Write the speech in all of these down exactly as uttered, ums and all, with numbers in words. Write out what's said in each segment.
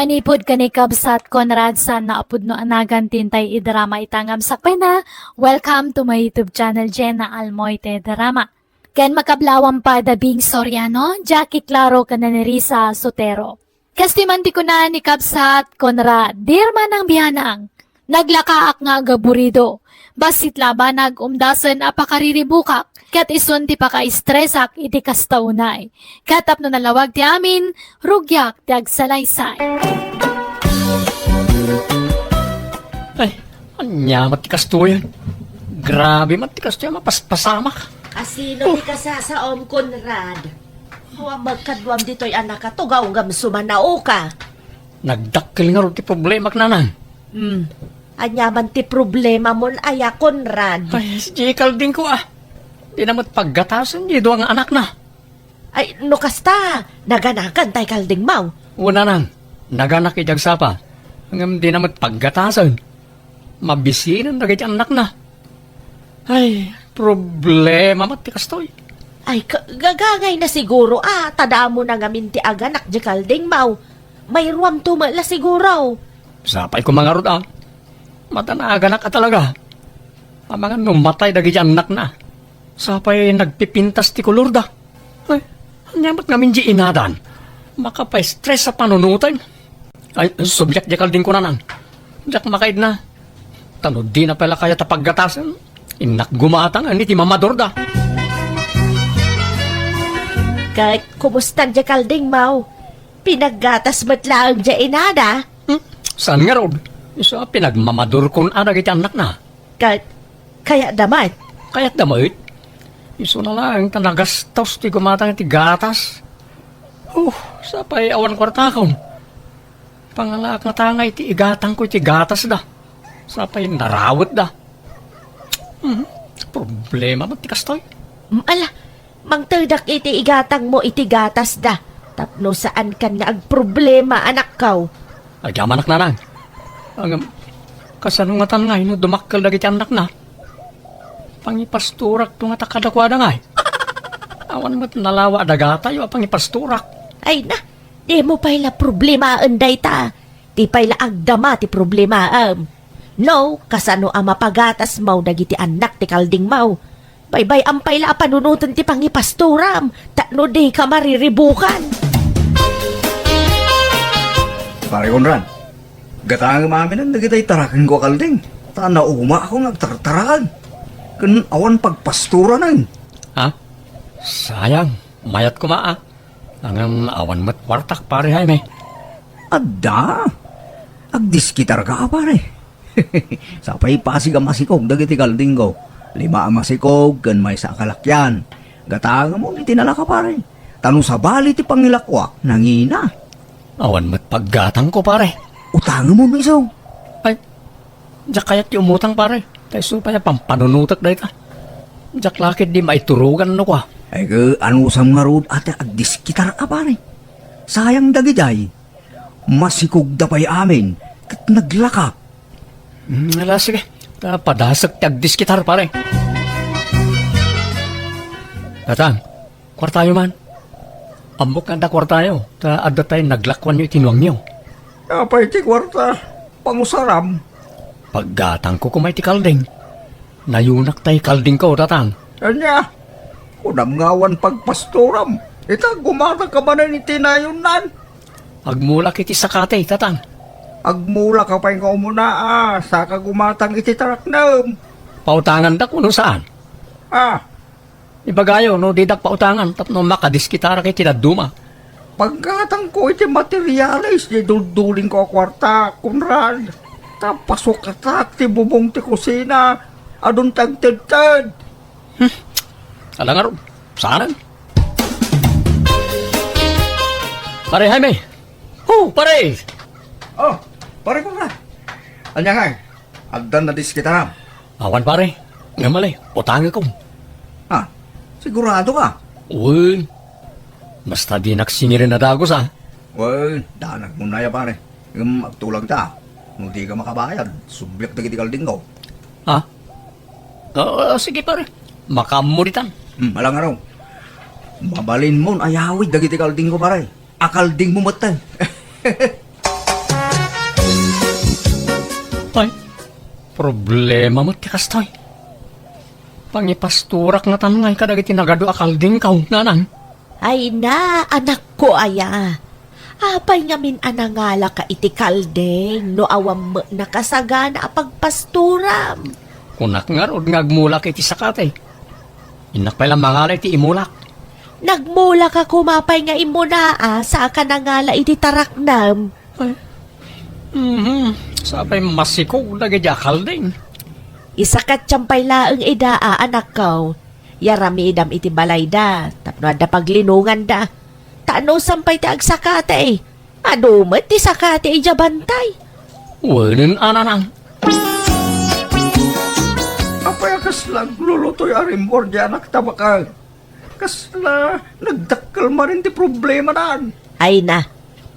Manipud ken ni Kabsat Conrad, saan a pudno a nagan ti intay idrama ita ngem sakbayna, welcome to my YouTube channel, Jenna Almoite Drama. Ken makablawam pay da Bing Soriano, Jackie Claro, ken Nerissa Sotero. Kas ti man ti kuna ni Kabsat Conrad, "Dear Manang Bianang, naglakaak nga agaburido. Bassit la a banag umdasen a pakariribukak, ket isun ti pakaestresak iti kasta unay. Ket tapno nalawag ti amin, rugiak ti agsalaysay." Ay, ania met ti kastoy? Grabe met ti kastoy a mapaspasamak. Asino ti kasasaom, Conrad? Awan met kaduam ditoy a nakatugaw ngem sumanaoka. Nagdakkel ngarud ti problemak, nanang. Hmm. Ania man ti problemamon aya, Conrad? Ay, si Jay Kalding ko, ah. Dina met paggatasen diay dua nga anakna. Ay, no kasta, naganakan tay Kalding maw? Wen, nanang, naganak idiay agsapa. Ngem dina met paggatasen. Mabisinen dagiti annakna. Ay, problema met ti kastoy. Ay, ka-, gagangayna siguro a ta damo na ngamin ti aganak diay Kalding maw. Mairuamto met la siguro. Sapay koma ngarud a. Mata naganak a talaga. Amangan no matay dagiti annakna. Sapay nagpipintas ti kolorda. Ay, ania met ngamin diay inadan? Makapaestres a panunoten. Ay, subliak diay Kalding ko, nanang. Diak makaidna. Ta no dina pay la kayat a paggatasen, innak gumatang iti mamadorda. Ket kumusta diay Kalding maw? Pinaggatas met laeng diay inada? Hmm? Saan ngarud? Isu a pinagmamadorkon a dagiti annakna. Ka-, kayatda met? Kayatda met? Isuna laeng ta nagastos ti gumatang iti gatas. Oh, sapay awan kuartakon. Pangalaak nga tanga iti igatangko iti gatasda. Sapay narawetda. Hmm, problema met ti kastoy. Ala, mangtedak iti igatangmo iti gatasda, tapno saankan nga agproblema, anakko. Agyamanak, nanang. Ngem, kasano ngatan ngay no dumakkel dagiti annakna? Pangipastorakto ngata kadakuada ngay. Awan met nalawa a dagatayo a pangipastorak. Ay na, dimo pay la problemaen dayta. Di pay la agdama ti problemaem. No, kasano a mapagatasmo dagiti annak ti Kaldingmo? Baybay-am pay la a panunoten ti pangipastoram, tapno dika mariribukan. Pare Conrad, gatangem aminen dagiti tarakenko a kalding, ta naumaakon nga agtartaraken, ken awan pagpastoranen. Ha? Sayang, mayat koma a. Ngem awan met kuartak, Pare Jaime. Adda. Agdiskitarka a, pare. Sapay pasig a masikog dagiti kaldingko. Lima a masikog ken maysa a kalakian. Gatangemon iti nalaka, pare. Ta no sabali ti pangilakuak, nangina. Awan met paggatangko, pare. Utangemon isu. Ay, diak kayat ti umutang, pare. Ta isu pay a pampanunotek dayta. Diak la ketdi maiturogan no kua. Ay, ke, anusam ngarud a ti agdiskitarka, pare. Sayang dagidiay. Masikogda pay amin, ket naglakak. Hmm, ala, sige. Ta padasek ti agdiskitar, pare. Tatang, kuartayo man. Ammok nga adda kuartayo, ta adda tay naglakuanyo iti nuangyo. Apay ti kuarta? Pangusaram. Paggatangko koma iti kalding. Nayunak tay kaldingko, Tatang. Ania? Kunam nga awan pagpastoram. Ita, gumatangka manen iti nayunnan. Agmulak iti sakati, Tatang. Agmulak ka pay nga umuna, a, saka gumatang iti taraknem. Pautangandak wenno saan? Ah, Ibagayo no didak pautangan tapno makadiskitarak iti dadduma. Paggatangko iti materialis ti duldulingko a kuarta, Conrad. Ta pasukatak ti bubong ti kusina. Adun ti agtedted. Hmm. Ala ngarud, saan? Pare Jaime! Oh, pare! Oh, pare ko na. Anya nga, addan na diskitaram. Awan, pare. Nga mali, utangekon. Ha? Sigurado ka? Wen. Basta dinak singirin a dagus, a. Wen, danag mo na ya, pare. Ngem agtulag ta. No di ka makabayad, subliak dagiti kaldingko. Ha? Ah, sige, pare. Makaammo ditan. Hmm, alang araw. Mabalin mon ayawid dagiti kaldingko, pare. Akalding mo met, tay. Ay, problema met ti kastoy. Pangipastorak ngatan ngay kadagiti nagadu a kaldingko, nanang. Ay na, anakko aya. Apay ngamin a nangalaka iti kalding no awan met nakasagana a pagpastoram? Kunak ngarud nga agmulak iti sakati. Innak pay la mangala iti imulak. Nagmulak a kuma pay nga imuna a saka nangala iti taraknam. Ay. Mhm. Sapay masikog dagiti a kalding. Isakatyan pay laeng ida a anakko. Yaramidam iti balayda tapno adda paglinonganda. Ta anusam pay ti agsakati, adu met ti sakati idiay bantay. Wen, nanang. Apay a kasla aglulutoy a rimmuar diay anakta baket? Kasla nagdakkel manen ti problemanan. Ay na,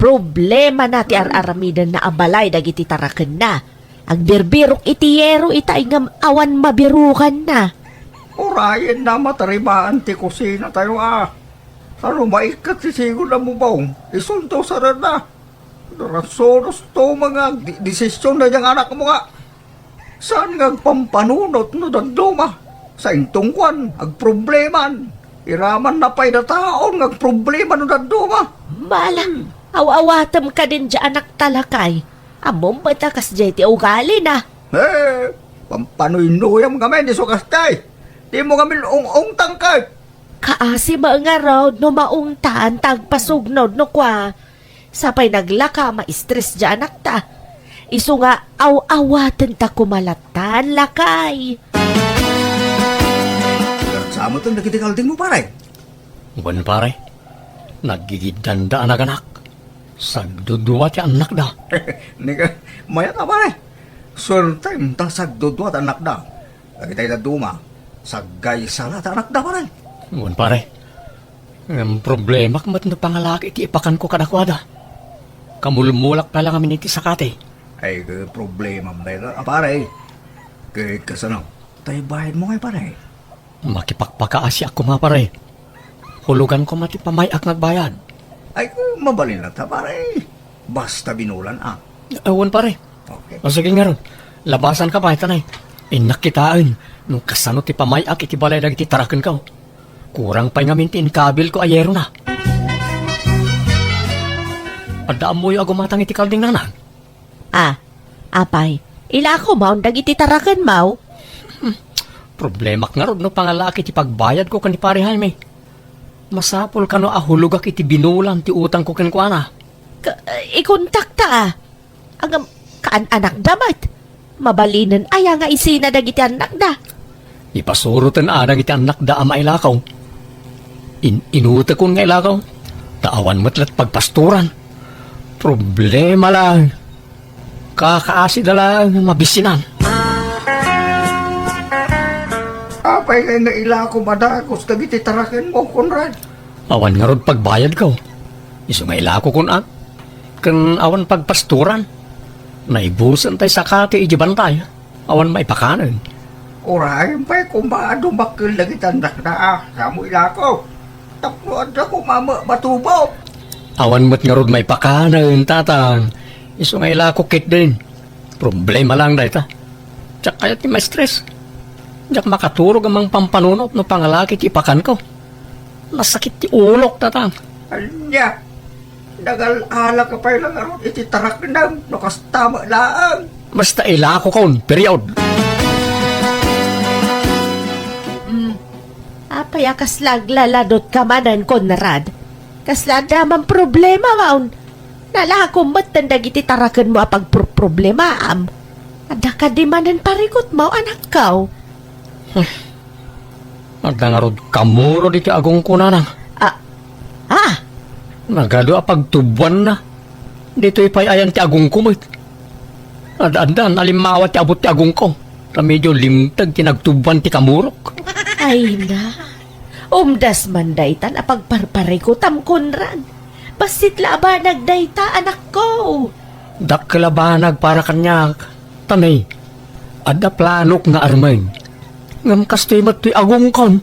problemana ti ar-aramidenna a balay dagiti tarakenna. Agbirbirok iti yero itay ngem awan mabirukanna. Urayenna matarimaan ti kusinatayo a. Sa no maikkat ti sigud a mubong, isunto sarenna. Rasunos to nga agdesisyon daydiay nga anakmo nga. Saan nga agpampanunot no dadduma? Sa intungkuan, agprobleman. Iraman na pay dataon nga agproblema no dadduma. Bala, aw-awatem kadin diay anakta lakay. Ammom met a kasdiay ti ugalina. Eh, pampanuynuyam ngamin isu kastay. Dimo ngamin ung-ungtang ket. Kaasi met ngarud no maungtan ta agpasugnod no kua. Sapay naglaka a ma-stress diay anakta. Isu nga aw-awaten ta kumalatan lakay. Sa met dagiti kaldingmo, pare? Wen, pare. Naggigiddanda a naganak. Sagdudua ti annakda. Nika, mayat a, pare. Suertem ta sagdudua ti annakda. Dagitay dadduma, saggaysa la ti annakda, pare. Wen, pare. Ngem problemak met no pangalak iti ipakanko kadakuada. Kamulmulak pay la ngamin iti sakati. Ay, ke problemam dayta, a, pare. Ke, kasano? Tay bayadmo ngay, pare? Makipakpakaasiak koma, pare. Hulugan koma ti pamay-ak nga agbayad. Ay, mabalin latta, pare. Basta binulan, a. Awan, pare. Okay. O, sige ngarud. Labasanka pay, tanay. Innak kitaen no kasano ti pamay-ak iti balay dagiti tarakenko. Kurang pay ngamin ti inkabilko a yerona. Adda ammoyo a gumatang iti kalding, nanang? A, apay, ilako maon dagiti tarakenmo? Hmm, problemak ngarud no pangalak iti pagbayadko ken ni Pare Jaime. Masapul kano a hulogak iti binulan ti utangko kenkuana. Ka-, ikontakta, a. Ngem, kaan-anakda met. Mabalinen aya nga isina dagiti annakda? Ipasuroten a dagiti annakda a mailako. In-, inutekon nga ilako, ta awan met la ti pagpastoran. Problema la. Kakaasida la nga mabisinan. Apay ngay nga ilako madagus dagiti tarakenmo, Conrad? Awan ngarud pagbayadko. Isu nga ilako kun-, a, ken awan pagpastoran. Naibusen tay sakati iti bantay. Awan maipakanen. Urayen pay koma a dumakkel dagiti annakda a, samo ilako. Tapno adda koma met matubo. Awan met ngarud maipakanen, tatang. Isu nga ilako ketdin. Problema lang dayta. Diak kayat ti ma-stress. Diak makaturog a mangpampanunot no pangalak iti ipakanko. Nasakit ti ulok, tatang. Ania? Nagal-alaka pay la ngarud iti taraknam no kasta met laeng. Basta ilakokon, period. Mm. Apay a kasla aglaladotka manen, Conrad? Kasla adda man problema maon? Nalakom metten dagiti tarakenmo a pagproproblemaam. Adda kadi manen parikutmo, anakko? Adda ngarud kamuro ditoy agongko, nanang. A, a? Nagadu a pagtuboanna. Ditoy pay ayan ti agongko met. Ad-addan a limmawa ti abut ti agongko. Ta medio limteg ti nagtuboan ti kamurok. Ay na. Umdas man daytan a pagparparikutam, Conrad. Bassit la a banag dayta, anakko. Dakkel a banag para kaniak. Ta ne, adda planok nga armen. Ngem kastoy met toy agongkon.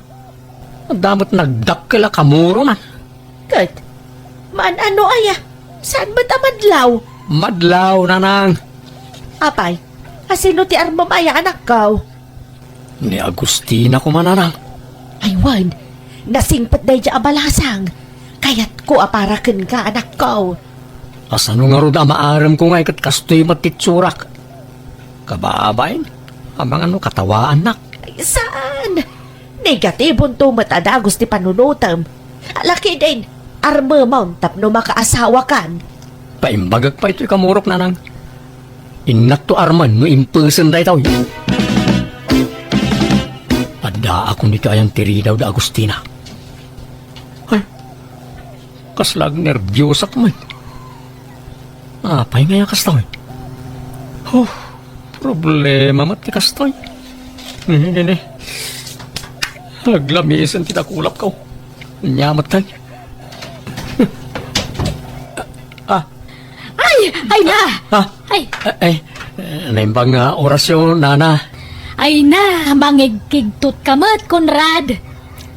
Adda met nagdakkel a kamuronan. Ket, maan-ano aya? Saan met a madlaw? Madlaw, nanang. Apay, Asino ti armem aya, anakko? Ni Agustina koma, nanang. Ay wen, nasingpet daydiay a balasang. Kayatko a para kenka, anakko. Asano ngarud a maaremko ngay ket kastoy met ti itsurak? Kababain, amangan no katawaannak. Ay, saan? Negatibonto met a dagus ti panunotem. Lakidin, armemon tapno makaasawakan. Paimbagek pay toy kamurok, nanang. Innakto armen no impesen daytoy. Addaakon ditoy ayan ti ridaw da Agustina. Ay, kasla agnerbiusak met. Apay ngay a kastoy? Huh, problema met ti kastoy. Ne, ne, ne. Aglamisen ti dakulapko. Ania met tay? Ah. Ay! Ay na! Ah. Ay! Ay, naimbag nga orasyo, nana. Ay na, mangigkigtot ka met, Conrad.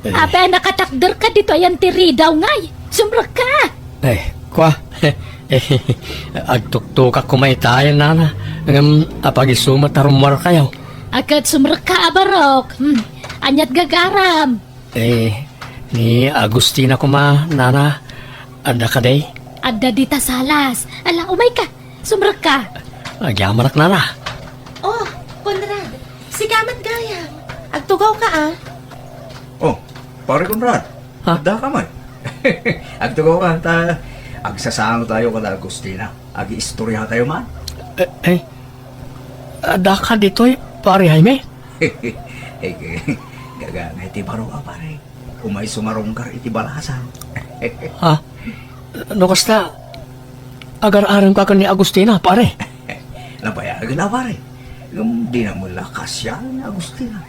Eh. Apay a nakatakderka ditoy ayan ti ridaw ngay? Sumrekka! Eh, kua? Eh, agtuktokak koma itayen, nana. Ngem apag-isu met a rummuarkayo? Aket sumrekka a barok. Hmm. Aniat gagaram? Eh, ni Agustina koma, nana, adda kadi? Adda dita salas. Ala, umayka. Sumrekka. Agyamanak, nana. Oh, Conrad. Sika met gayam. Agtugawka, ah. Oh, Pare Conrad. Ha? Adda ka man. Agtugawka, ta agsasangotayo kada Agustina. Agiistoriatayo man. Eh, eh. Adda ka ditoy, Pare Jaime? Eh, gagangay ti baro a, pare. Umay sumarunggar iti balasang. Ha? No kasta, agar-arem ka ken ni Agustina, pare? Nabayagen a, pare. Ngem di na met la kasian ni Agustina.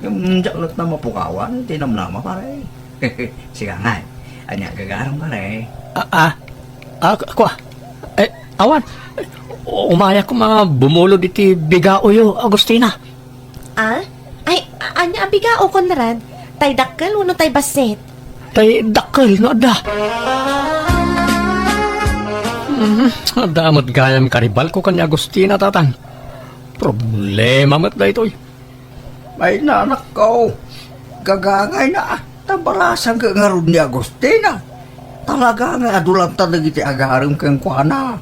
Ngem diak latta mapukawan ti namnama, pare. Sika ngay, ania gagaram, pare? Ah, ah, ah, kua? Eh, awan. Umayak koma bumulod iti bigaoyo, Agustina. Ah? Ay, a-, ania a bigao, Conrad? Tay dakkel wenno tay bassit? Tay dakkel, no adda. Mhm, adda met gayam karibalko ken ni Agustina, tatang. Problema met daytoy. Ay, nanakko, gagangayna, ta balasang ngarud ni Agustina. Talaga nga adu latta dagiti agarem kenkuana.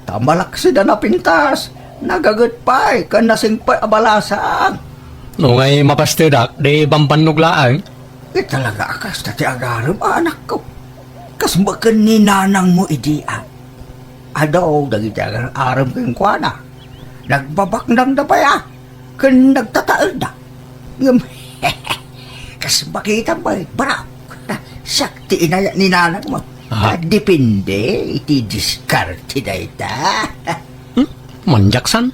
Ta malaksid a napintas, nagaget pay ken nasingpet a balasang. No ngay mapastedak, di bambannog laeng. Eh, talaga a kasta ti agarem, anakko. Kas baken ni nanangmo idi, a. Adu dagiti agar-arem kenkuana. Nagbabaknangda pay, a. Ken nagtataedda. Ngem, kas bakitam pay, barok. Siak ti inayat ni nanangmo. Ah. Ta depende iti diskarte dayta. Hmm? Manjaksan?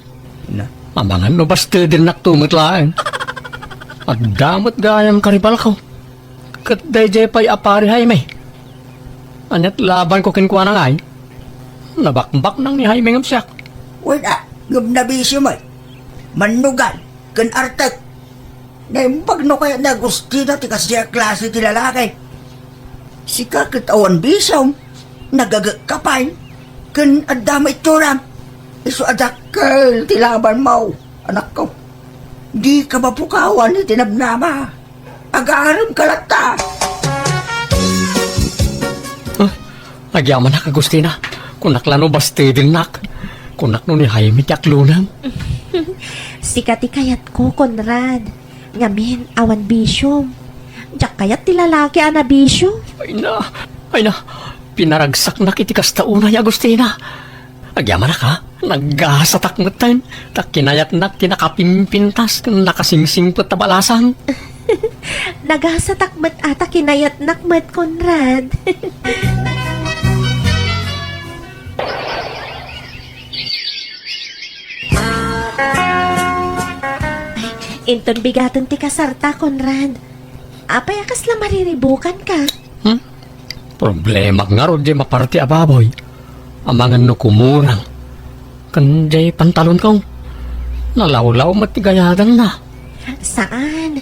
Na? Amangan no bastedennakto met laeng. Adda met gayam karibalko. Ket daydiay pay a Pare Jaime. Aniat labanko kenkuana ngay? Nabakbaknang ni Jaime ngem siak. Wen a, ngem nabisio met. Mannugan ken artek. Naimbag no kayat ni Agustina ti kasdiay a klase ti lalaki. Sika ket awan bisiom, nagagekka pay, ken adda maitsuram. Isu a dakkel ti labanmo, anakko. Dika mapukawan iti namnama. Agarem ka latta. Ah, agyamanak, Agustina. Kunak la no bastedennak. Kunak no ni Jaime ti aklonem. Sika ti kayatko, Conrad. Ngamin, awan bisiom. Diak kayat ti lalaki a nabisio. Ay na, ay na. Pinaragsaknak iti kasta unay, Agustina. Agyamanak, ha? Nagasatak metten, ta kinayatnak ti nakapimpintas ken nakasingsingpet a balasang. Nagasatak met a ta kinayatnak met, Conrad. Inton bigaten ti kasarta, Conrad. Apay a kasla mariribukanka? Hmm? Problemak ngarud diay maparti a baboy. Amangan no kumurang. Ken diay pantalonko. Nalawlaw met ti gayadanna. Saan?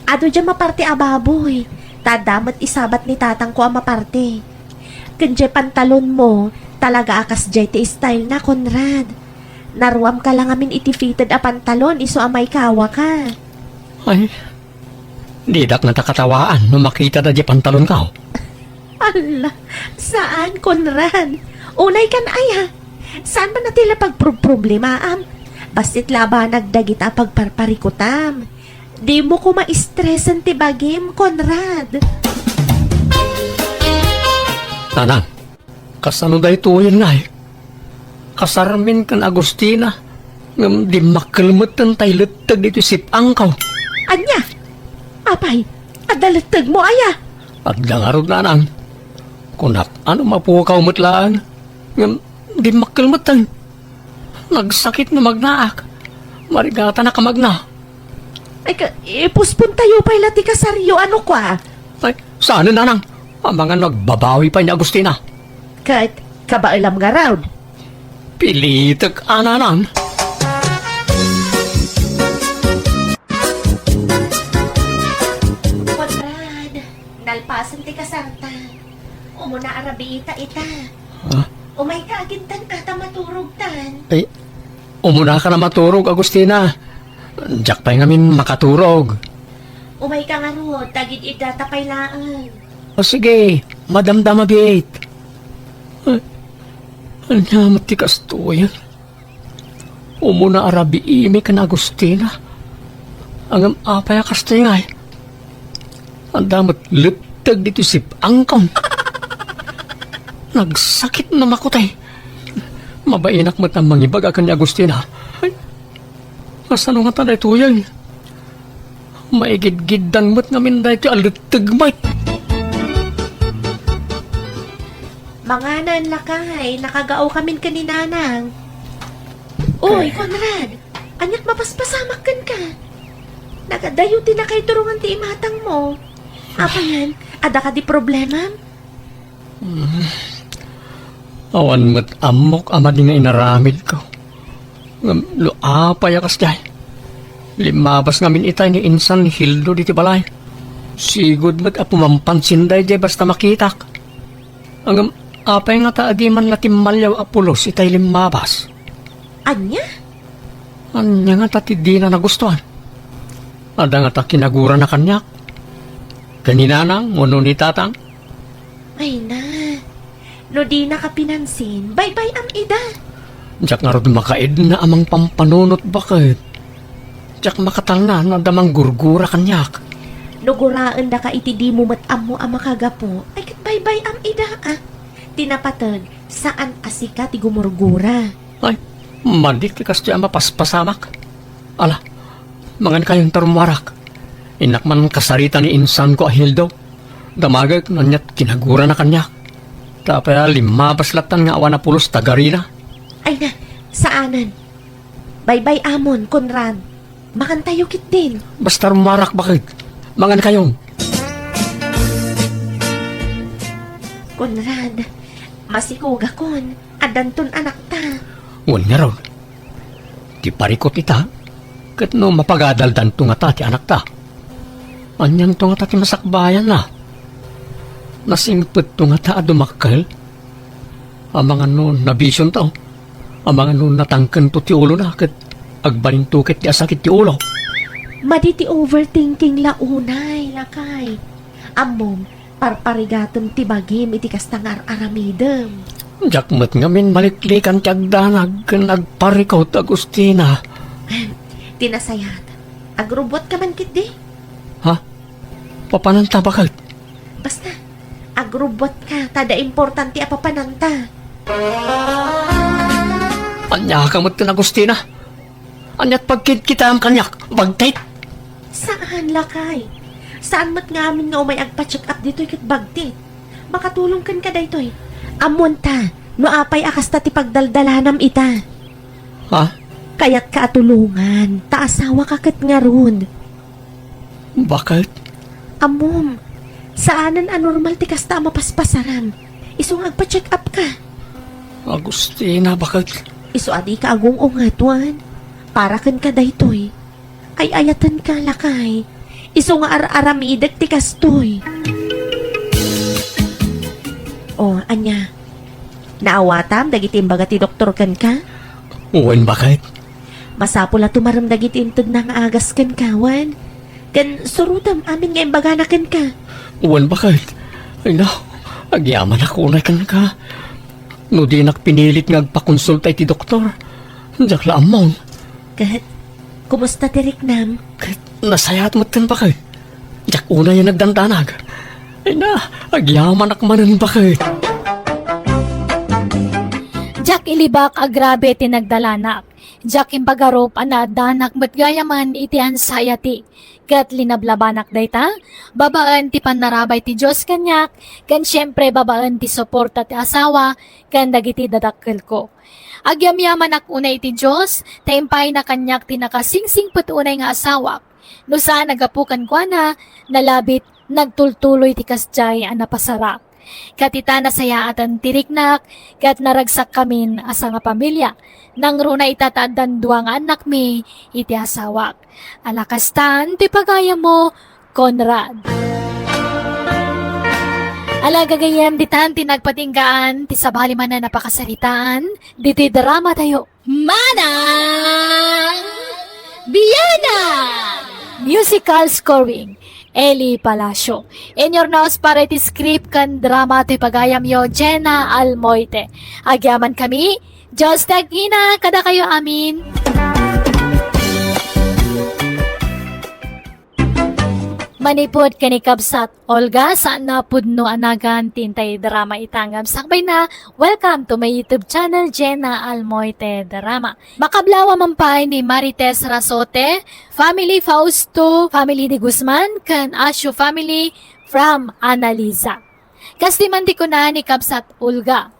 Adu diay maparti a baboy. Ta adda met isabat ni tatangko a maparti. Ken diay pantalonmo, talaga a kasdiay ti style na, Conrad. Naruamka la ngamin iti fitted a pantalon isu a maikawaka. Ay, didak ngata katawaan no makitada diay pantalonko. Alla, saan, Conrad. Unaykan aya. Saan man a ti la pagproproblemaam? Bassit la a banag dagita a pagparparikutam. Dimo koma stresen ti bagim, Conrad. Nanang, kasano daytoyen ngay? Kasarmin ken Agustina, ngem dimmakkel metten tay letteg ditoy sip-angko. Ania? Apay, adda lettegmo aya? Adda ngarud, nanang. Kunak, ano mapukaw met laeng? Ngem dimmakkel metten. Nagsakit no magnaak. Marigatanak a magna. Ay, ka, ipuspon tayo pay la ti kasaryo, ano kwa? Ay, saan, nanang? Amangan no agbabawi pay ni Agustina. Ket, kabaelam ngarud. Pilitek a, nanang. Conrad, nalpasen ti kasarta. Umuna a rabiita ita. Ha? Umayka agiddan a ta maturogtan. Ay, umunaka a maturog, Agustina. Diak pay ngamin makaturog. Umayka ngarud, ta agid-iddata pay laeng. O sige, madamdama biit. Ay, ania met ti kastoy? Umuna a rabiimi ken Agustina. Ngem apay a kastoy ngay? Adda met letteg ditoy sip-angko. Nagsakit no makutay. Mabainak met a mangibaga ken ni Agustina. Ay, kasano ngata daytoyen? Maigidgiddan met ngamin daytoy a letteg met. Manganan, lakay, nakagaokamin ken ni nanang. Uy, Conrad, aniak mapaspasamak kenka? Nagadayo ti nakaiturongan ti imatangmo. Apayan, adda kadi problemam? Hmm. Awan met ammok a madi nga inaramidko. Ngem no apay a kasdiay, limmabas ngamin itay ni insan ni Hildo ditoy balay. Sigud met a pumampansin daydiay basta makitak. Ngem apay ngata a di man la timmalliaw a pulos itay limmabas? Ania? Ania ngata ti dina nagustuan? Adda ngata kinagurana kaniak? Ken ni nanang wenno ni tatang? Ay na, no dinaka pinansin, baybay-am ida. Diak ngarud makaidna a mangpampanunot baket. Diak makatalna no adda manggurgura kaniak. No guraendaka iti dimo met ammo a makagapu, ay ket baybay-am ida, a. Ti napateg, saan a sika ti gumurgura. Ay, madi ti kastoy a mapaspasamak. Ala, mangankayon ta rummuarak. Innak man kasarita ni insanko a Hildo. Damagek no aniat kinagurana kaniak. Ta apay a limmabas lattan nga awan a pulos ta garina. Ay na, saanen. Baybay-amon, Conrad. Mangantayo ketdin. Basta rummuarak baket. Mangankayon. Conrad, masikogakon. Addanton anakta. Wen ngarud, ti parikut ita, ket no mapagadaldanto ngata ti anakta, anianto ngata ti masakbayanna? Nasingpetto ngata a dumakkel? Amangan no nabisionto, amangan no natangkento ti ulona, ket agbalinto ket ti asakit ti ulo. Madi ti overthinking la unay, lakay. Ammom, parparigatem ti bagim iti kasta nga ar-aramidem. Diak met ngamin maliklikan ti agdanag ken agparikut, Agustina. Ti nasayaat, agrubbuatka man ketdi. Ha? Papananta baket? Basta, agrubbuatka, ta adda importante a papananta. Ania ka met ken Agustina? Aniat pagkitkitaem kaniak? Bagtit? Saan, lakay. Saan met ngamin nga umay agpa-check up ditoy ket bagtit. Makatulong kenka daytoy. Ammonta, no apay a kasta ti pagdaldalanam ita. Ha? Kayatka a tulongan, ta asawaka ket ngarud. Baket? Ammom, saanen a normal ti kasta a mapaspasaram. Isu nga agpa-check up ka. Agustina, baket? Isu a dika agung-unget, wen. Para kenka daytoy. Ay-ayatenka, lakay. Isu nga ar-aramidek ti kastoy. O, ania? Naawatam dagiti imbaga ti doktor kenka? Wen, baket? Masapul a tumarem dagiti intedna nga agas kenka, wen? Ken surotem amin nga imbagana kenka. Wen, baket? Ay, no, agyamanak unay kenka. No dinak pinilit nga agpakonsulta iti doktor, diak la ammon. Ket, kumusta ti riknam? Ket, nasayaat metten, baket. Diak unay a nagdandanag. Ay na, agyamanak manen, baket. Diak ilibak a grabe ti nagdalanak. Diak impagarup a naaddanak met gayamen iti ansayati. Ket linablabanak dayta, babaen ti pannarabay ti Dios kaniak, ken siempre babaen ti suporta ti asawa ken dagiti dadakkelko. Agyamyamanak unay iti Dios, ta impayna kaniak ti nakasingsingpet unay nga asawak. No saan a gapu kenkuana, nalabit, nagtultuloy ti kasdiay a napasarak. Ket ita nasayaatan ti riknak, ket naragsakkamin a sangapamilya. Nangruna ita ta addan dua nga annakmi iti asawak. Ala kastan ti pagayammo, Conrad. Ala gagayyem, ditan ti nagpatinggaan ti sabali manen a pakasaritaan ditoy drama tayo. Manang Bianang! Musical scoring, Eli Palacio. Inyurnos para iti script ken drama ti pagayamyo, Jenna Almoite. Agyaman kami, Dios ti agina kadakayo amin. Manipud ken ni kabsat Olga, saan a pudno a nagan ti intay drama ita ngem sakbayna, welcome to my YouTube channel, Jenna Almoite Drama. Makablawa man pay ni Marites Rasote, family Fausto, family de Guzman, ken Asio family from Analiza. Kas di man ti kuna ni kabsat Olga,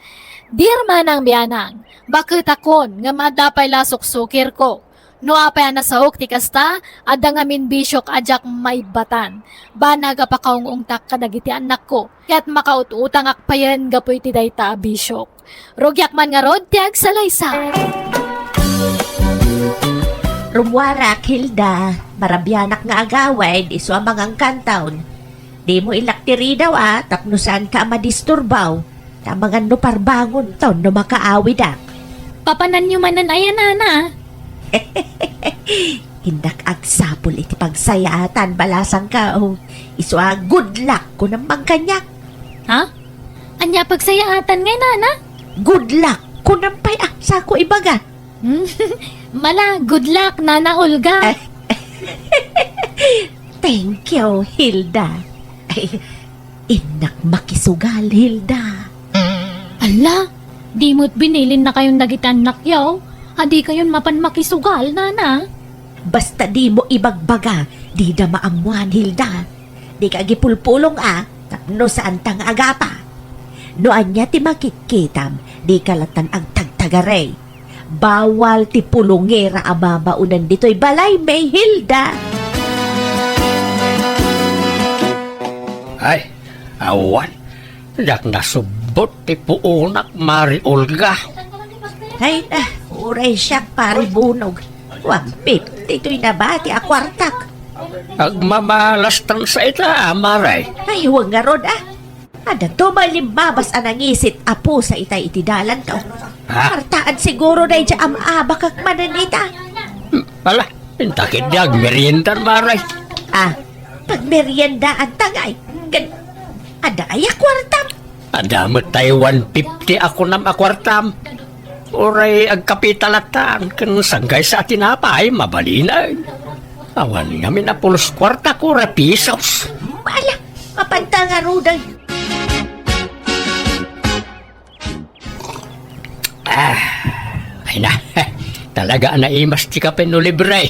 "Dear Manang Bianang, baketakon ngem adda pay la suksukirko. No apay a nasaok ti kasta, adda ngamin bisiok a diak maibbatan. Banag a pakaung-ungtak kadagiti annakko, ket makaut-utangak payen gapu iti dayta a bisiok. Rugiak man ngarud ti agsalaysay." Rummuarak, Hilda. Marabianak nga agawid, isu a mangangkantaon. Dimo ilak ti ridaw a, tapno saanka a madisturbaw. Ta amangan no parbangonton no makaawidak. Papananyo manen aya, nana? Innak agsapul iti pagsayaatan, balasangka, o. Isu a, "Good luck," kunam man kaniak. Ha? Ania a pagsayaatan ngay, nana? "Good luck," kunam pay a, sako ibaga. Mala, good luck, Nana Olga. Thank you, Hilda. Ay, innak makisugal, Hilda. Ala, di mo't binilinnakayon dagiti annakyo, a dikayon mapan makisugal, nana. Basta dimo ibagbaga, dida maammuan, Hilda. Dika agipulpulong a, tapno saanta nga agapa. No ania ti makitkitam, dika lattan agtagtagari. Bawal ti pulongera a mabaonen ditoy balay, May Hilda. Ay, awan. Diak nasubbot ti puonak, Mari Olga. Ay na, uray siak, Pari Bunog. One fifty toy nabati a kuartak. Agmamalastan sa ita, Mari. Ay, wen ngarud, a. Adda tumay limmabas a nangisit a pusa itay iti dalanto. Ha? Kuartaan siguro daydiay a maabakak manen ita. Ala, inta ketdi agmeriendan, Mari. A, pagmeriendaanta ngay. Ken, adda aya kuartam? Adda met tay one fifty a kunam a kuartam. Uray agkapita lattan ken sanggaysa a tinapay, mabalinen. Awan ngamin a pulos kuarta, kora pisos. Ala, mapanta ngaruden. A, ay na. Talaga a naimas ti kape no libre.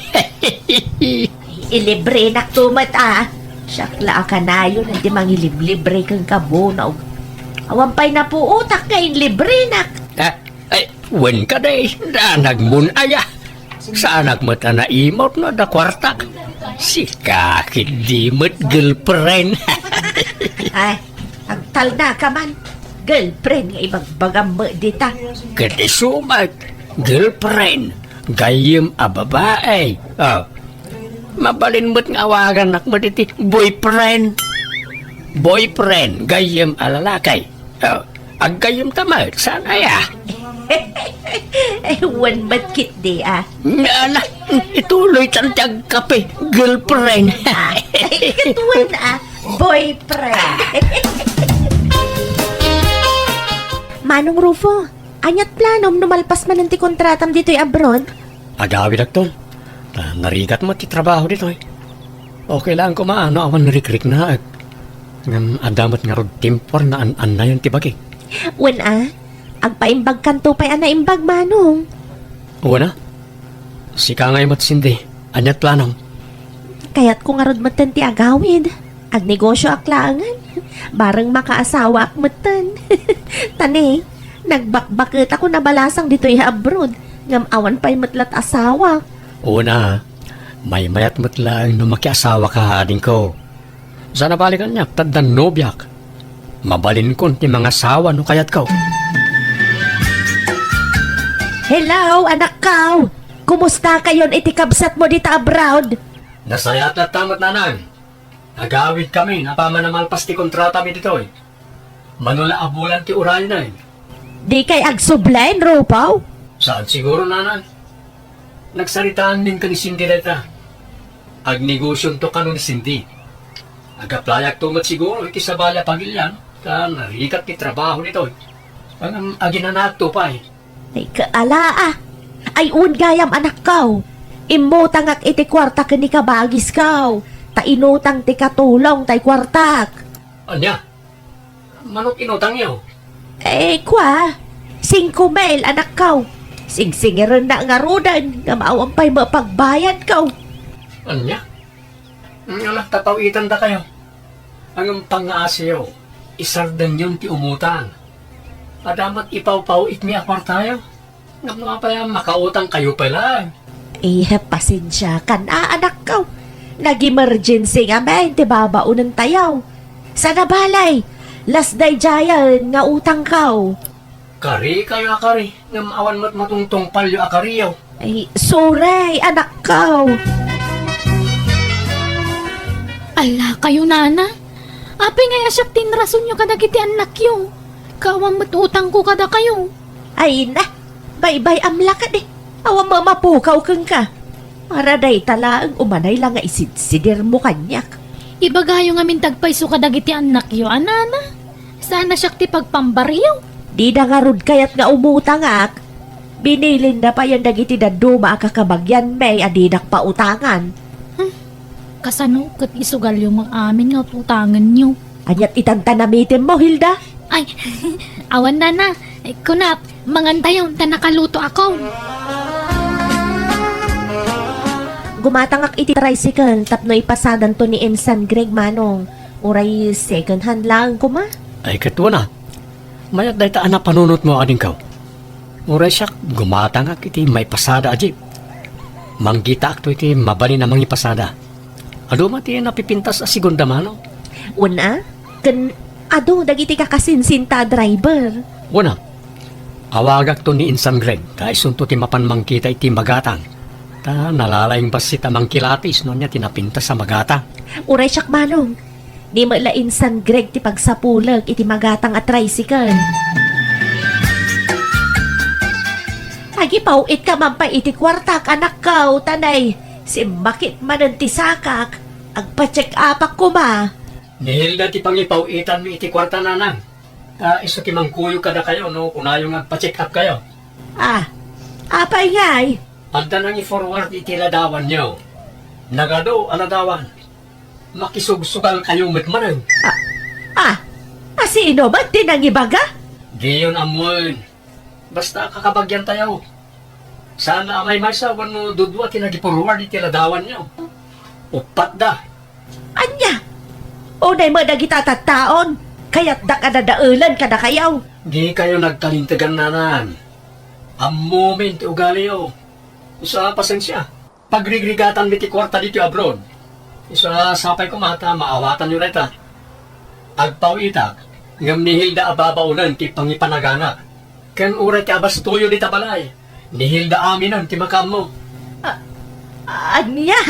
Ilibrenak to met a. Siak la a kanayon a di mangiliblibre kenka, Bunog. Awan pay napuotak nga inlibrenak. A, ay, wen kadi, danagmon aya. Saanak met a naimut no adda kuartak. Sika ketdi met girlfriend. Ay, agtalnaka man. Girlfriend nga ibagbagam met dita. Ket isu met, girlfriend, gayyem a babae. A, mabalin met nga awagannak met iti boyfriend. Boyfriend, gayyem a lalaki. A, aggayyemta met, saan aya? Wen met ketdi, a. Ala, ituloytan ti agkape, girlfriend. Ay, ket wen, a, boyfriend. Manong Rufo, ania't planom no malpas manen ti kontratam ditoy abroad? Agawidakton. Ta narigat met ti trabaho ditoy. Okay lang koma no awan rikriknaek. Ngem adda met ngarud timpuer nga an-annayon ti bagik. Wen a, agpaimbagkanto pay a naimbag, Manong. Wen a, sika ngay met, Cindy. Ania't planom? Kayatko ngarud metten ti agawid. Agnegosioak laengen. Bareng makaasawaak metten. Ta ne, nagbakbaketako a balasang ditoy abroad. Ngem awan pay met la't asawak. Wen a, maymayat met laeng no makiasawaka, adingko. Saan a bale kaniak, ta addan nobiak. Mabalinkon ti mangasawa no kayatko. Hello, anakko! Kumustakayon iti kabsatmo dita abroad? Nasayaat latta met, nanang. Agawidkamin apaman a malpas ti kontratami ditoy. Mano la a bulan ti uraynen. Dikay agsubli, Rufo? Saan siguro, nanang. Nagsaritaanmin ken ni Cindy dayta. Agnegosionto kano ni Cindy. Agaplayakto met siguro iti sabali a pagilian, ta narigat ti trabaho ditoy. Ngem aginanaakto pay. Ay, kaala, a. Ay, wen gayam, anakko. Immutangak iti kuarta ken ni kabagisko. Ta inutang ti katulong tay kuartak. Ania? Manok inutangyo? Eh, kua, singko mil, anakko. Singsingirennak ngaruden, ngem awan pay met pagbayadko. Ania? Ala, ta paw-itandakayo. Ngem pangngaasiyo, isardengyon ti umutang. Adda met ipawpaw-itmi a kuartayo. Ngem no apay a makautangkayo pay laeng? Eh, pasensiakan a, anakko. Nag-emergency ngamin ti babaonentayo. Saan a bale, las daydiayen nga utangko. Karikayo a kari, ngem awan met matungtungpalyo a kariyo. Ay, sorry, anakko. Ala kayo, nana. Apay ngay a siak ti inrasonyo kadagiti annakyo? Ket awan met utangko kadakayo. Ay na, baybay-am la kadi. Awan met a mapukaw kenka. Para dayta laeng umanay la nga isidsidirmo kaniak. Ibagayo ngamin ti agpayso kadagiti annakyo, a nana. Saan a siak ti pagpambaryo? Dida ngarud kayat nga umutangak. Binilinda payen dagiti dadduma a kakabagianmi a didak pautangan. Hmm. Kasano ket isugalyo met amin nga utangenyo? Ania't itan ta namitemmo, Hilda? Ay, awan, nana. Kunap, mangantayon ta nakalutoakon. Gumatangak iti tricycle tapno ipasadanto ni Insan Greg, manong. Uray second hand laeng koma? Ay, ket wen a. Mayat dayta a napanunotmo, adingko. Uray siak, gumatangak iti maipasada a jeep. Manggitaakto iti mabalin a mangipasada. Adu met ti napipintas a segunda mano. Wen a, ken adu dagiti kakasinsinta a driver. Wen a, awagakto ni Insan Greg, ta isunto ti mapan mangkita iti magatang. Ta nalalaing bassit a mangkilatis no ania ti napintas a magatang. Uray siak, manong. Ni met la Insan Greg ti pagsapulek iti magatang a tricycle. Agipaw-itka man pay iti kuartak, anakko, ta nay, simmakit manen ti sakak, agpa-check-upak koma. Ni Hilda ti pangipaw-itanmi iti kuarta, nanang. Ta isu ti mangkuyog kadakayo no kunayo nga agpa-check-upkayo. Ah, apay ngay? Adda nangi-forward iti ladawanyo. Nagadu a ladawan. Makisugsugalkayo met manen. Ah, ah, a sino met ti nangibaga? Diyon ammoen. Basta kakabagiantayo. Saan a maymaysa wenno dudua ti nagi-forward iti ladawanyo. Uppat da. Ania? Unay met dagita tattaon. Kayatdak a dadaelen kadakayo. Dikayo nagkalintegan, nanang. Ammomin ti ugaliyo. Isu a pasensia. Pagrigrigatanmi ti kuarta ditoy abroad. Isu a sapay koma ta maawatanyo dayta. Agpaw-itak, ngem ni Hilda a babaonen ti pangipanaganak. Ken uray ti abastoyo dita balay, ni Hilda aminen ti makaammo. A-, ania?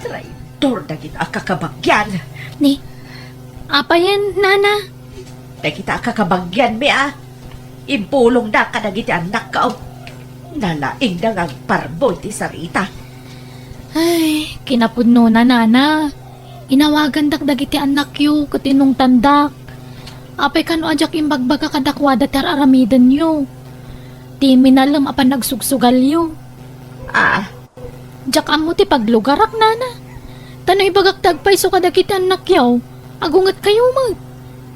Traitor dagita a kakabagian. Ni, apayen, nana? Dagita a kakabagianmi a impulongda kadagiti annakko. Nalaingda nga agparbo iti sarita. Ay, kinapudnona, nana. Inawagandak dagiti annakyo ket inungtandak. Apay kano a diak imbagbaga kadakuada ti ar-aramidenyo? Ti minalem a panagsugsugalyo. Ah, Diak ammo ti paglugarak, nana. Ta no ibagak ti agpayso kadagiti annakyo, agungetkayo met.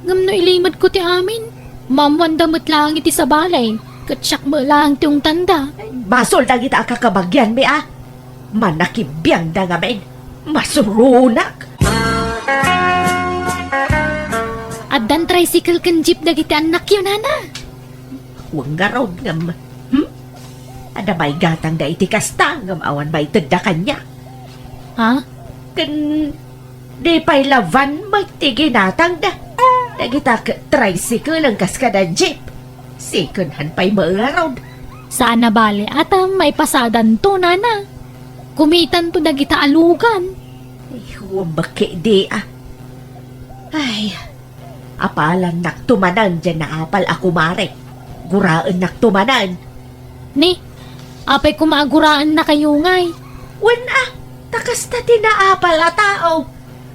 Ngem no ilimedko ti amin, maammoanda met laeng iti sabali, ket siak met laeng ti ungtanda. Basol dagita a kakabagianmi a. Manakibiangda ngamin. Masuronak. Addan tricycle ken jeep dagiti annakyo, nana. Wen ngarud ngem, hmm? Adda maigatangda iti kasta ngem awan maitedda kaniak. Ha? Ken di pay la van met ti ginatangda. Dagita ket tricycle a kas kada jeep. Second hand pay met ngarud. Saan a bale, ata maipasadanto, nana. Kumitanto dagita a lugan. Ay, huwam bakke di, ah. Ay, apalannakto manen diay naapal a kumare. Guraennakto manen. Ni, apay koma a guraennakayo ngay? Wen a, ta kasta ti naapal a tao.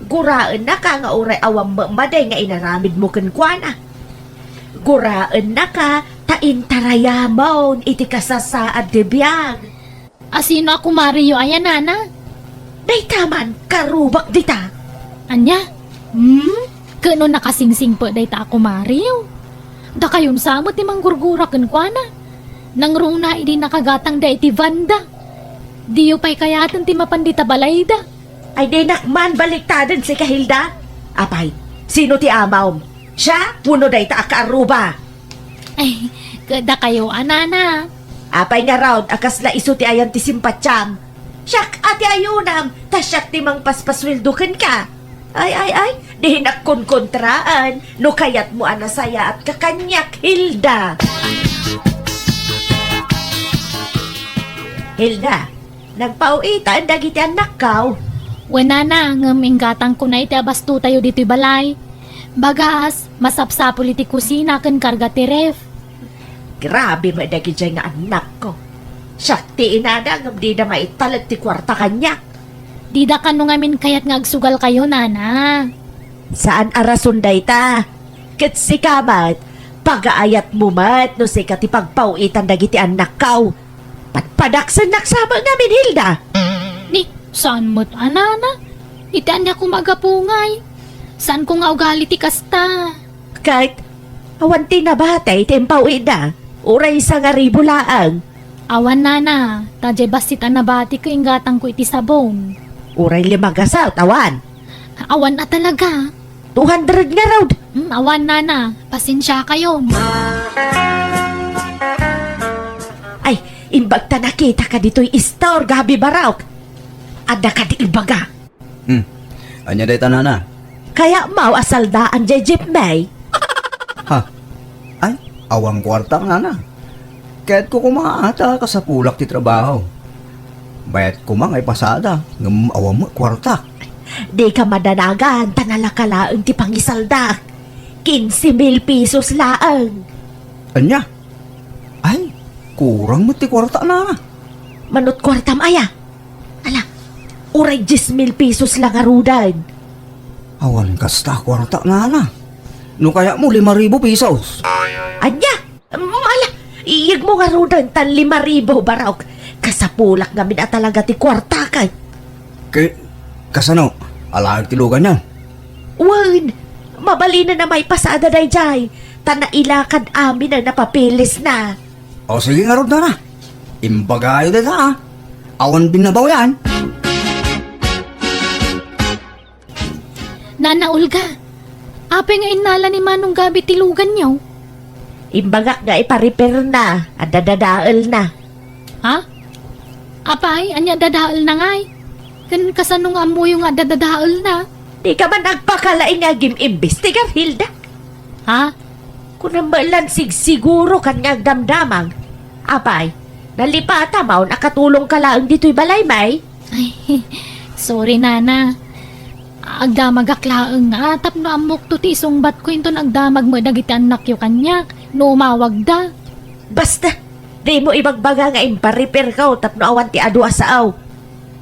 Guraennaka nga uray awan met madi nga inaramidmo kenkuana. Guraennaka ta intarayamon iti kasasaad ti biag. A sino a kumareyo aya, nana? Dayta man, karubak dita. Ania? Hmm? Ket no nakasingsingpet dayta a kumareyo? Dakayon sa met ti manggurgura kenkuana. Nangruna idi nakagatangda iti vanda. Diyo pay kayaten ti mapan dita balayda. Ay, dinak man baliktaden sika, Hilda. Apay, sino ti amawm? Siak wenno dayta a kaarruba? Ay, ket dakayo a, nana. Apay ngarud a kasla isu ti ayan ti simpatiam? Siak a ti ayunam, ta siak ti mangpaspasueldo kenka. Ay, ay, ay, dinak konkontraan no kayatmo a nasayaatka kaniak, Hilda. Hilda, nagpau-itan dagiti annakkaw? Wen, nana, ngem inggatangkon iti abastotayo ditoy balay. Bagas, masapsapul iti kusina ken karga ti ref. Grabe met dagidiay nga annakko. Siak ti inada ngem dida maitalek ti kuarta kaniak. Dida kano ngamin kayat nga agsugalkayo, nana. Saan a rason dayta. Ket sika met, pagaayatmo met no sika ti pagpau-itan dagiti annakkaw. Padpadaksennak sa met ngamin, Hilda. Ni, saan met a, nana? Iti ania koma a gapu ngay? Saanko nga ugali ti kasta. Ket, awan ti nabati ti impau-itda. Uray sangaribu laeng. Awan, nana, ta diay bassit a nabati ket inggatangko iti sabon. Uray lima gasat, awan. Awan a talaga. Two hundred ngarud. Hmm, awan, nana. Pasensiakayon. Ay, imbag ta nakitaka ditoy istor, Gabi Barok. Adda kadi ibaga. Hmm. Ania dayta, nana? Kayatmo a saldaan diay jeepmi? Ha? Ay, awan kuartak, nana. Kayatko koma ta kasapulak ti trabaho. Bayat koma nga ipasada, ngem awan met kuartak. Dika madanagan, ta nalaka laeng ti pangisaldak. Quince mil pesos laeng. Ania? Ay, kurang met ti kuarta, nana. Manut kuartam aya? Ala, uray diez mil pesos la ngaruden. Awan kasta kuarta, nana. No kayatmo, lima ribu pesos. Ania? Mm, ala, iyegmo ngaruden tan lima ribu, Barok. Kasapulak ngamin a talaga ti kuartak. Ke-, kasano? Alaek ti luganyo? Wen, mabalinen a maipasada daydiay, ta nailakad amin a napapilisna. O, sige ngarud, nana. Imbagayo dayta, a. Awan binnabaw yan. Nana Olga, apay nga innala ni Manong Gabi ti luganyo? Imbagak nga ipa-repairna, adda dadaelna. Ha? Apay, ania dadaelna ngay? Ken kasano nga ammoyo nga adda dadaelna? Dika man agpakalaing nga agim-imbestigar, Hilda. Ha? Kunam met lan sigsiguro ken nga agdamdamag. Apay, nalipatam a katulongka laeng ditoy balaymi? Ay, sorry, nana. Agdamagak laeng nga tapno ammokto ti isungbatko inton agdamag met dagiti annakyo kaniak no umawagda. Basta, dimo ibagbaga nga impa-repairko tapno awan ti adu a sao.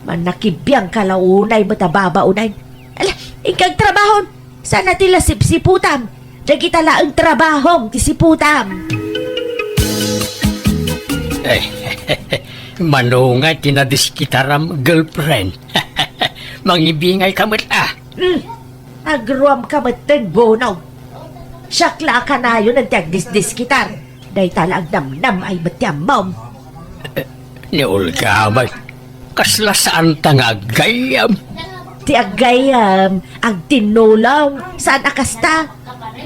Mannakibiangka la unay met a babaonen. Ala, inka agtrabahom. Saan a ti la sipsiputam. Dagita laeng trabahom ti siputam. Eh, mano ngay ti nadiskitaram, girlfriend? Mangibingayka met, ah. Hmm. Agruamka metten, Bonong. Siak la a kanayon ti agdisdiskitar. Dayta la agnamnam ay met ti ammom. Ni Olga met, kasla saanta nga aggayyem. Ti aggayyem, agtinnulong, saan a kasta.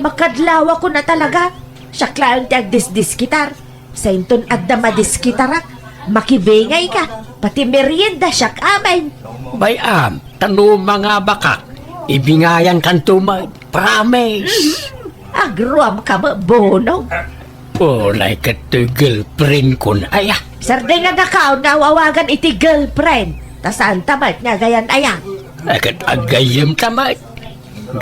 Makadlawakon a talaga. Siak laeng ti agdisdiskitar. Sainton adda madiskitarak, makibingayka, pati merienda siak amin. Bay-am, ta no mangabakak, ibingayankanto met, promise. Mhm. Agruamka met, Bonong. Unay ket toy girlfriend kon aya. Sardeng a nakaon nga aw-awagan iti girlfriend, ta saanta met nga agayan aya. Ay, ket agayyemta met.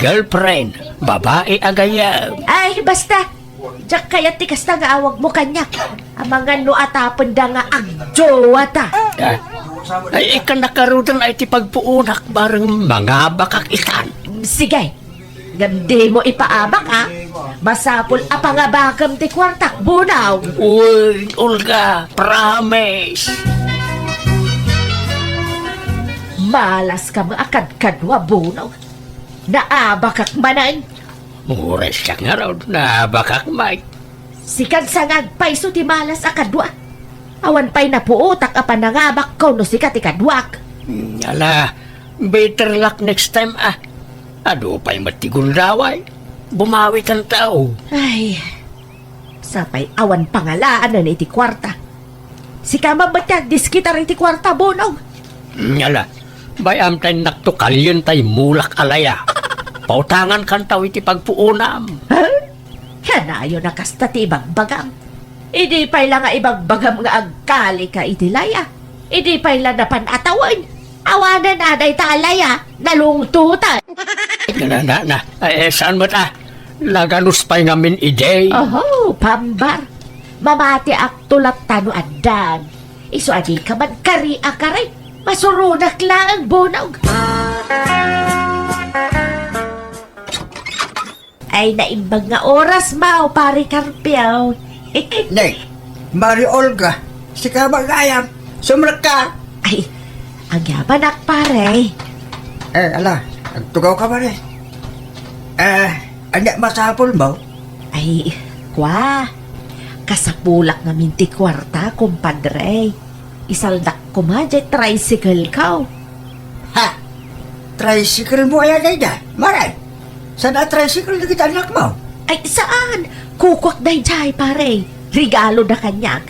Girlfriend, babai a gayyem. Ay, basta. Diak kayat ti kasta nga awagmo kaniak. Amangan no atapenda nga agjowata. Ah, ay, ikana karuden ay ti pagpuonak bareng mangabakak itan. Sige. Ngem dimo ipaabak, a. Masapul a pangabakem ti kuartak, Bonong. Uy, Olga, promise. Malaska met a kadkadua, Bonong. Naabakak manen. Uray siak ngarud, naabakak met. Sikan sa nga agpayso ti malas a kadua. Awan pay napuotak a panangabakko no sika ti kaduak. Hmm, ala, better luck next time, ah. Adu pay met ti gundaway. Bumawikanto. Ay, sapay awan pangalaanen iti kuarta. Sika man met ti agdiskitar iti kuarta, Bonong. Hmm, ala, bay-am ta innakto kalien tay mulak a laya. Pautangankanto iti pagpuonam. Ha? Kanayon a kasta ti ibagbagam. Idi pay la nga ibagbagam nga agkalika iti laya. Idi pay la napan a tawen. Awanen a dayta a laya, nalungtotan. Na, na, na. Ay, eh, saan met, ah? Naganus pay ngamin idi. Oho, pambar. Mamatiakto latta no addan. Isu a dika man kari a kari. Masuronak laeng, Bonong. Ay, naimbag nga oras, Mao, Pare Carpio. Ne, Mari Olga, sika ba gayam? Sumrekka. Ay, agyamanak, pare. Eh, ala, agtugawka, pare. Eh, ania masapulmo? Ay, kua, kasapulak ngamin ti kuarta, kumpadre. Isaldak koma jay tricycle-ko. Ha? Tricycle-mo aya dayta, Mare? Saan a tricycle dagiti annakmo? Ay, saan. Kukuak dayjay, pare. Regaloda kaniak.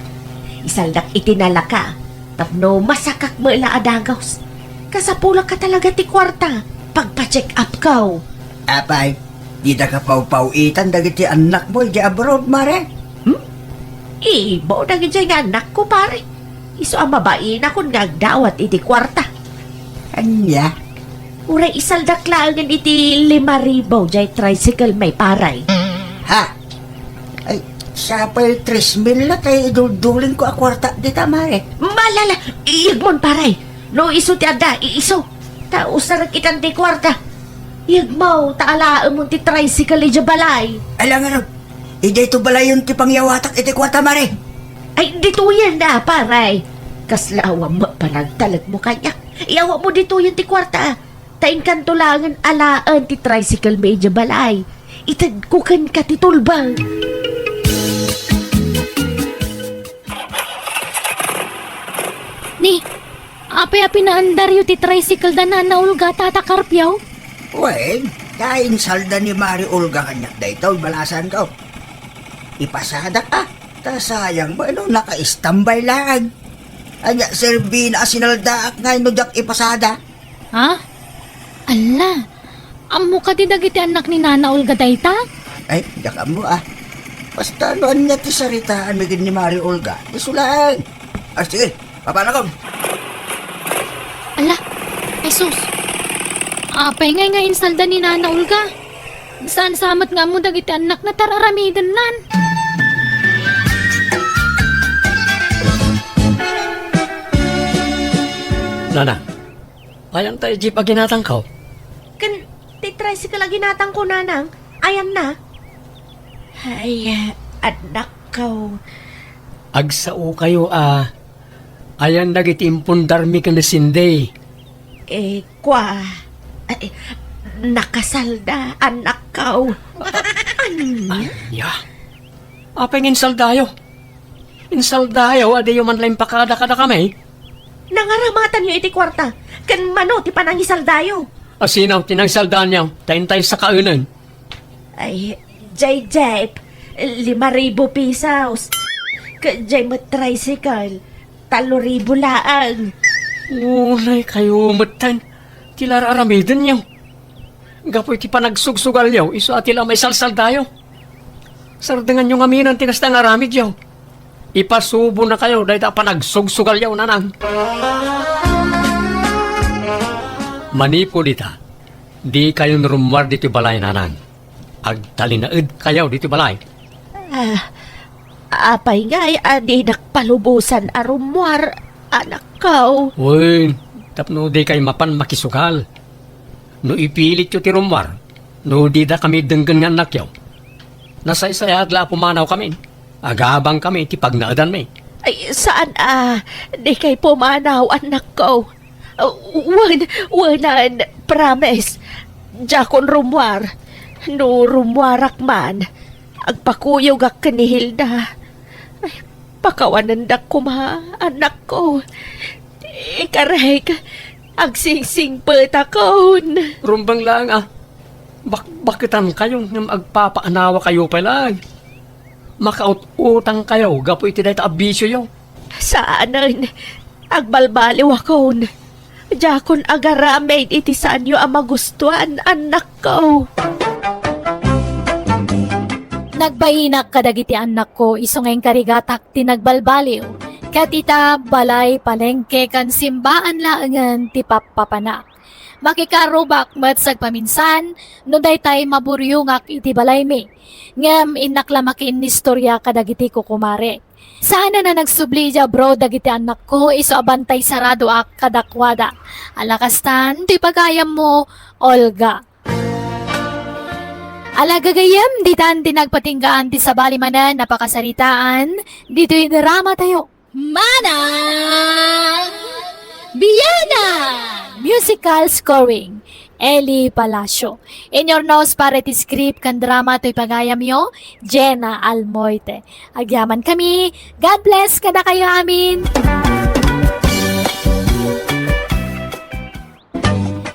Isaldak iti nalaka. Tapno masakak met la a dagus. Kasapulak ka talaga ti kuarta. Pagpa-check up-ko. Apay, dida ka pawpaw-itan dagiti annakmo idiay abroad, Mare? Hmm? Ibo dagiti nga annakko, pare. Isu a mabainakon nga agdawat iti kuarta. Ania? Uray isaldak laengen iti lima ribu jay tricycle-mi, pare. Ha? Ay, sapay tres mil la tay iduldulingko a kuarta dita, Mare. Malala, iyegmon, pare. No isu ti adda, iisu. Ta usarek itan ti kuarta. Iyegmo, ta alaemon ti tricycle idiay balay. Ala ngarud, idiay to balayen ti pangyawatak iti kuarta, Mare. Ay, ditoyen da, pare. Kasla awan met panagtalekmo kaniak. Iyawatmo ditoyen ti kuarta. Ta inkanto laengen alaen ti tricycle-mi idiay balay. Itedko kenka ti tulbeng. Ni, apay a pinaandaryo ti tricycle da Nana Olga, Tata Carpio? Wen, ta insalda ni Mari Olga kaniak daytoy, balasanko. Ipasadak, a, ta sayang met no naka-standby laeng. Ania, serbina a sinaldaak ngay no diak ipasada? Ha? Alla, ammo kadi dagiti annak ni Nana Olga dayta? Ay, diak ammo, a. Basta no ania ti saritaanmi ken ni Mari Olga, isu laeng. A, sige, papanakon. Alla, ay sus. Apay ngay nga insalda ni Nana Olga? Saan sa met nga ammo dagiti annakna ta ar-aramidennan? Nana, ayan tayo jeep a ginatangko? Ken ti tricycle a ginatangko, Nanang. Ayanna? Ay, annakko. Agsao kayo a ayan dagiti impundarmi ken ni Cindy. Eh, kua. Ay, nakasalda, annakko. Ania? Ania? Apay nga insaldayo? Insaldayo a diyo man la impakada kadakami? Nangaramatanyo iti kuarta, ken mano ti panangisaldayo? A sino ti nangisaldaanyo? Ta intay sakaenen. Ay, jay jeep, lima ribu pesos. Ket jay met tricycle, tallo ribu laeng. Unay kayo metten ti ar-aramidenyo. Gapu iti panagsugsugalyo, isu a ti la maisalsaldayo. Sardenganyo ngamin ti kasta nga aramidyo. Ipasubonakayo dayta a panagsugsugalyo, Nanang. Manipud ita, dikayon rummuar ditoy balay, Nanang. Agtalinaedkayo ditoy balay. Ah, apay ngay a dinak palubosan a rummuar, annakko? Wen, tapno dikay mapan makisugal. No ipilityo ti rummuar, no didakami denggen nga annakyo, nasaysayaat la a pumanawkami. Agabangkami iti pagnaedanmi. Ay, saan a dikay pumanaw, annakko. Wen, wenan, promise. Diakon rummuar. No rummuarak man, agpakuyogak ken ni Hilda. Ay, pakawanendak koma, annakko. Ikarek, agsingsingpetakon. Rumbeng laeng a bakbaketankayo ngem agpapaanawakayo pay laeng. Makaut-utangkayo gapu iti dayta a bisioyo. Saanen, agbalbaliwakon. Diakon agaramid iti saanyo a magustuan, annakko. Nagbainak kadagiti annakko isu nga inkarigatak ti nagbalbaliw. Ket ita, balay, palengke, ken simbaan laengen ti pappapanak. Makikarubak met sagpaminsan no daytay maburiongak iti balaymi. Ngem innak la makiinnistoria kadagiti kukumarek. Saanen a nagsubli idiay abroad dagiti annakko isu a bantay saradoak kadakuada. Ala kastan ti pagayammo, Olga. Ala gagayyem, ditan ti nagpatinggaan ti sabali manen a pakasaritaan ditoy dramatayo. Manang Biana! Musical scoring, Eli Palacio. Inyurnos para iti script ken drama toy pagayamyo, Jenna Almoite. Agyamankami. God bless kadakayo amin.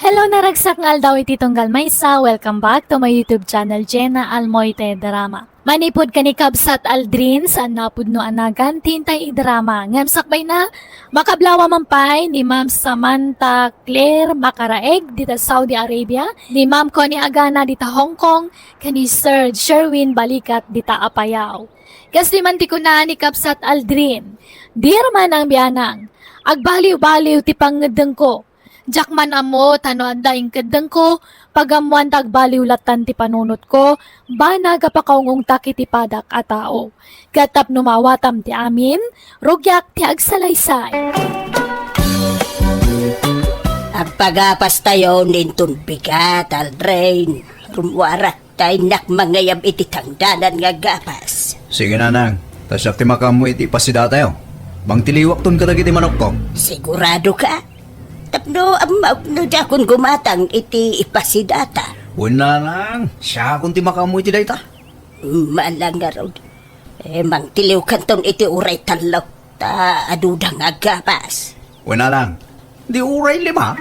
Hello, naragsak nga aldaw iti tunggal maysa. Welcome back to my YouTube channel, Jenna Almoite Drama. Manipud ken ni Kabsat Aldrin, saan a pudno a nagan ti intay idrama. Ngem sakbayna, makablawa man pay ni Ma'am Samantha Claire Macaraeg dita Saudi Arabia, ni Ma'am Connie Agana dita Hong Kong, ken ni Sir Sherwin Balikat dita Apayao. Kastoy man ti kuna ni Kabsat Aldrin, "Dear Manang Bianang, agbaliw-baliw ti pangngeddengko. Diak man ammo ta no adda inkeddengko, pagammoan ta agbaliw lattan ti panunotko, banag a pakaungongtak iti padak a tao. Ket tapno maawatam ti amin, rugiak ti agsalaysay." Agpagapastayo ninton bigat, Aldrin. Rummuarak ta innak mangayab iti tangdanan nga gapas. Sige, Nanang. Ta siak ti makaammo iti ipasidatayo. Mangtiliwakton kadagiti manokko. Sigurado ka? Tapno ammok no diakon gumatang iti ipasidata. Wen, Nanang. Siakon ti makaammo iti dayta. Malangarod. Eh, mangtiliwkanton iti uray tallo. Ta aduda nga aggapas. Wen, Nanang. Di uray lima.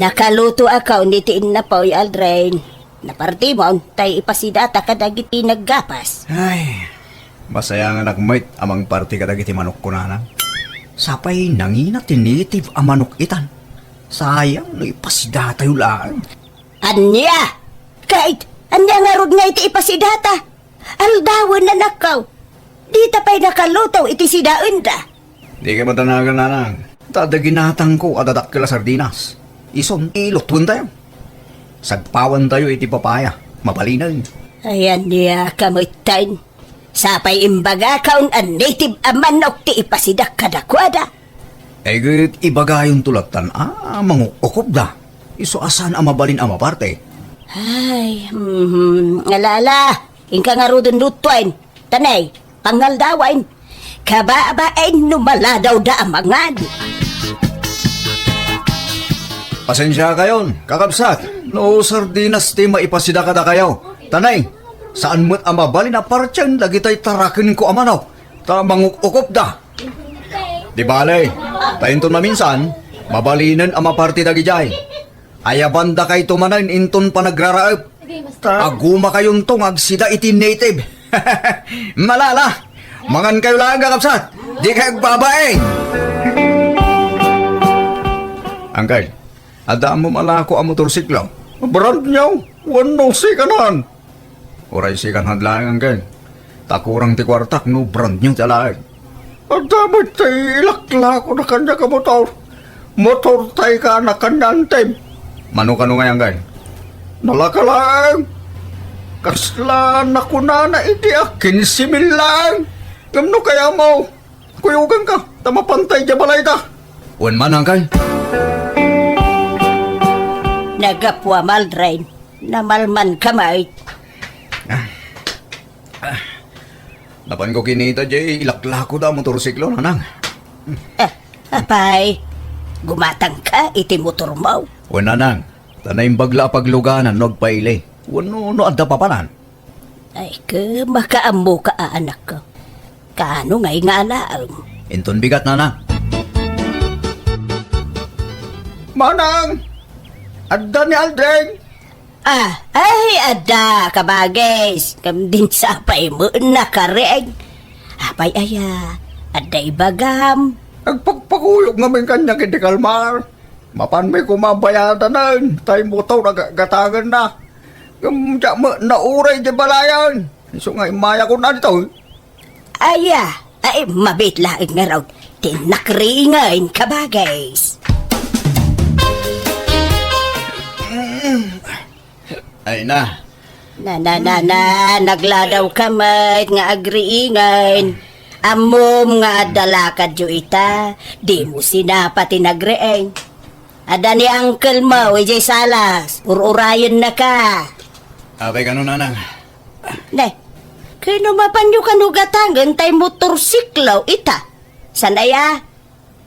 Nakalutoakon iti innapoy, Aldrin. Napartimon, tay ipasidata kadagiti naggapas. Ay, masayanganak met a mangparti kadagiti manokko, Nanang. Sapay nangina ti native a manok itan. Sayang no ipasidatayo laeng. Ania? Kait, ania ngarud nga iti ipasidata? Aldawen, anakko. Dita pay nakaluto iti sidaenda. Dika matanagan, Nanang. Ta adda ginatangko a dadakkel a sardinas. Isun, ilutwentayo. Sagpawentayo iti papaya. Mabalinen. Ayan niya kamutan. Sapay imbagakon a native a manok ti ipasidak kadakuada. Ay, ket ibagayonto lattan a manguk-ukopda. Isu a saan a mabalin a maparte. Ay, mhm. Alala, inka ngaruden lutuen. Tanay, pangaldawen. Kababaen no maladawda a mangan. Pasensiakayon, kakabsat, no sardinas ti maipasida kadakayo. Tanay, saan met a mabalin a partien dagitay tarakenko a manok, ta manguk-ukopda. Di bale, ta inton maminsan, mabalinen a maparte dagidiay. Ayabandakayto manen inton panagraraep. Ta agumakayonto nga agsida iti native. Malala, mangankayo laeng, kakabsat. Dikay agbabain. Angkel, adda ammom a lako a motorsiklo? Brand new, wenno second hand? Uray second hand laeng, Angkel. Ta kurang ti kuartak no brand new ti alaek. Adda met ti ilaklako na kaniak a motor. Motor tay ka na kaniak, Angkel. Mano kano ngay, Angkel? Nalaka laeng. Kasla nakunana iti a kinse mil laeng. Ngem no kayatmo, kuyoganka, ta mapantay diay balayta. Wen man, Angkel. Nagapua, Maldren. Namalmanka met. Ah. Ah. Napanko kinita diay ilaklakoda a motorsiklo, Nanang. Ah, apay, gumatangka iti motormo? Wen, Nanang. Ta naimbag la a pagluganan no agpaili. Wenno no adda papanan. Ay, ke, makaammoka a anakko. Kaano ngay nga alaem? Inton bigat, Nanang. Manang! Adda ni Aldrin! Ah, ay, adda, kabagis. Ngem dinsapay met nakareng. Apay aya, adda ibagam? Agpakpakuyog ngamin kaniak iti kalmar. Mapanmi koma bayadanen, tay motor a gagatangenna. Ngem diak met nauray di balayan. Isu nga immayakon ditoy. Aya, ay, mabit laeng ngarud ti nakriingan, kabagis. Ay na. Na, na, na, na, nagladawka met nga agriingan. Ammom nga adda lakadyo ita, dimo sinapa ti nagriing. Adda ni uncle mo, idiay salas, ur-urayennaka. Apay kano, Nanang? Ne, kano mapanyo kano gatangen tay motorsiklo ita? Saan aya?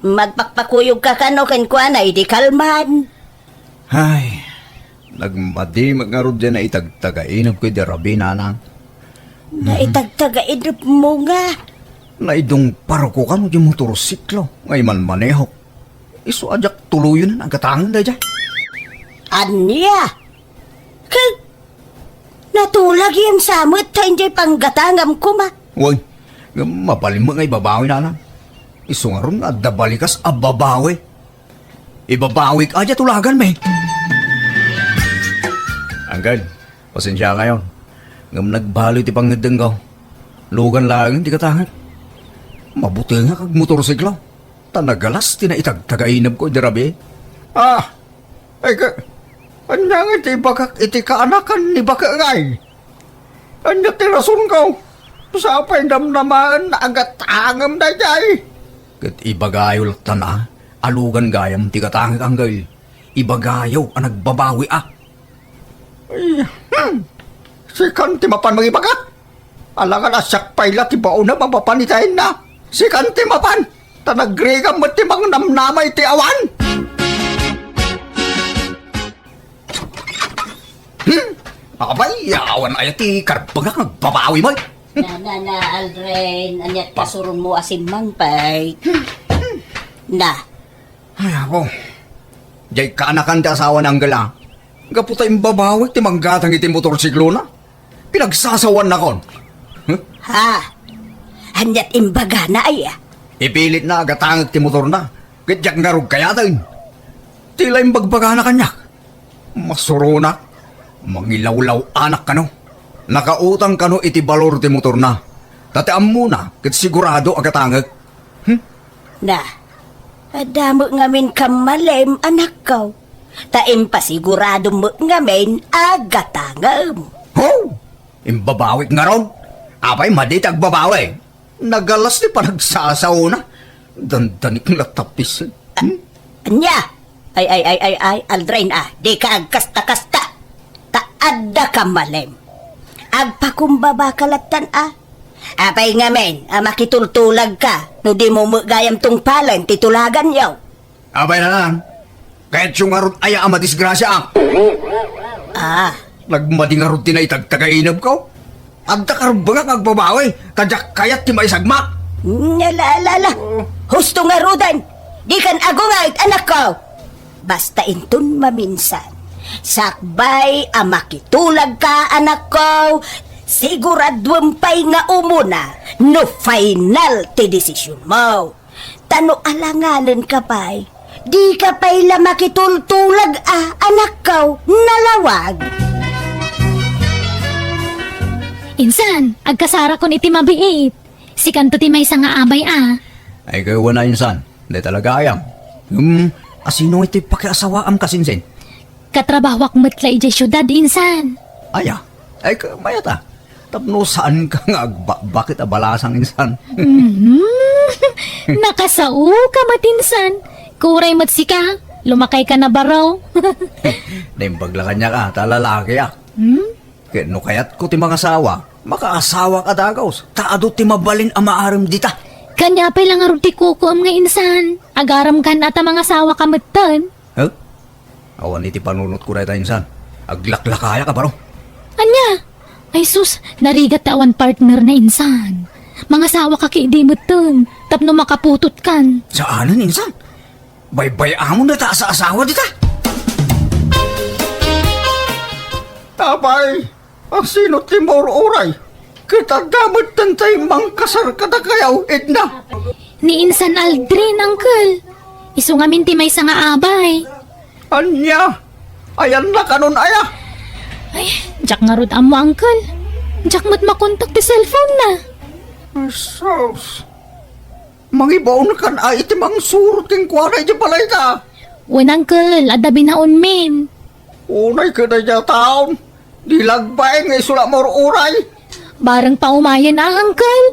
Magpakpakuyogka kano kenkuana idi kalman. Ay, nagmadi met ngarud diay naitagtagainepko idi rabii, Nanang. Naitagtagainepmo nga? Naidungparko kano diay motorsiklo nga imanmanehok. Isu a diak tuloyen a gatangen daydiay. Ania? Ket natulagem sa met ta idiay panggatangam koma. Wen, ngem mabalin met nga ibabawi, Nanang. Isu ngarud nga adda balikas a babawi. Ibabawik a diay tulaganmi. Angkel, pasensiakayon. Ngem nagbaloy ti pangngeddengko. Lugan laengen ti gatangek. Mabutengak agmotorsiklo. Ta nagalas ti naitagtagainepko idi rabii. Ah! Ay, ka, ania nga ti ibagak iti kaanakan ni Bake ngay? Ania ti rasonko? Sapay namnamaen a gatangem daydiay. Ket ibagayo latta a lugan gayam ti gatangek, Angkel. Ibagayo a nagbabawi a. Ay, hmm. Sikan ti mapan mangibaga. Alangan a siak pay la ti baonem a mapan iti ayna. Sikan ti mapan. Ta nagrigam met ti mangnamnama iti awan. Hmm. Apay, awan aya ti karbengak nga agbabawi met. Na, na, na, Aldrin, ania't Pa- kasuronmo a simmangpet? Na. Ay, apo. Diay kaanakan ti asawa ni Angkel a. Gapu ta imbabawik ti manggatang iti motorsiklona. Pinagsasawaannakon. Huh? Ha? Ania't imbagana aya? Ipilitna a gatangek ti motorna. Ket diak ngarud kayaten. Ti la imbagbagana kaniak. Masuronak. Mangilawlaw-anak kano. Nakautang kano iti balor ti motorna. Ta ti ammona ket sigurado a gatangek. Hmm? Na, Adda met ngamin kammalem, anakko. Ta impasigurado met ngamin a gatangem. Ho! Imbabawik ngarud? Apay madi ti agbabawi? Nagalas ti panagsasaona. Dandanik la tapis. Hmm? Ania? Ay, ay, ay, ay, ay, Aldrin, ah, dika agkasta-kasta. Ta adda kammalem. Agpakumbaba ka lattan, ah. Apay ngamin a makitultulagka no dimo met gayam tungpalen ti tulaganyo? Apay na lang. Kayatyo ngarud aya a madisgrasya, ah. Ah. Nagmadi ngarud ti naitagtagainebko. Adda karbengak nga agbabawi, ta diak kayat ti maisagmak. Ala, ala, ala. Oh. Husto ngaruden. Dikan agunget, anakko. Basta inton maminsan, sakbay a makitulagka, anakko, siguraduem pay nga umuna no final ti desisionmo. Ta no alanganenka pay, dika pay la makitultulag a, anakko, nalawag. Insan, agkasarakon iti mabiit. Sikanto ti maysa nga abay a. Ay, kayo na, insan. Dayta la gayam. Hmm, asino iti pakiasawaam, kasinsin? Katrabahoak met la idiay siudad, insan. Aya, ay, ka-, mayat a. Tapno saanka nga agbakbak iti balasang, insan. Mhm. Nakasao ka met, insan. Kuray met sika, lumakay ka na baro. Naimbag la kaniak a, ta lalaki a. Hmm? Ket no kayatko ti mangasawa, makaasawak a dagus, ta adu ti mabalin a maarem dita. Kaniak pay la ngarud ti kukuem nga insan, agarem kan a ta mangasawa ka metten. Huh? Awan iti panunotko dayta insan. Aglaklakayak a baro. Ania? Ay sus, narigat ta awan partner na insan. Mangasawa ka ket idi metten, tapno makaputotkan. Saanen, insan. Baybay-amon dayta a saasawa dita. Apay, asino ti maur-uray? Ket adda metten tay mangkasar kadakayo, Edna. Ni Insan Aldrin, Uncle. Isu ngamin ti maysa nga abay. Ania? Ayanna kanon aya? Ay, diak ngarud ammo, Uncle. Diak met makontak ti cellphone na. Ay, sus. Mangibaonkan a iti mangsurot kenkuana iti balayda. Wen, Uncle, adda binaonmin. Unay ket daydiay a taon, di lagbaen nga isu la maur-uray. Bareng paumayen a, Uncle.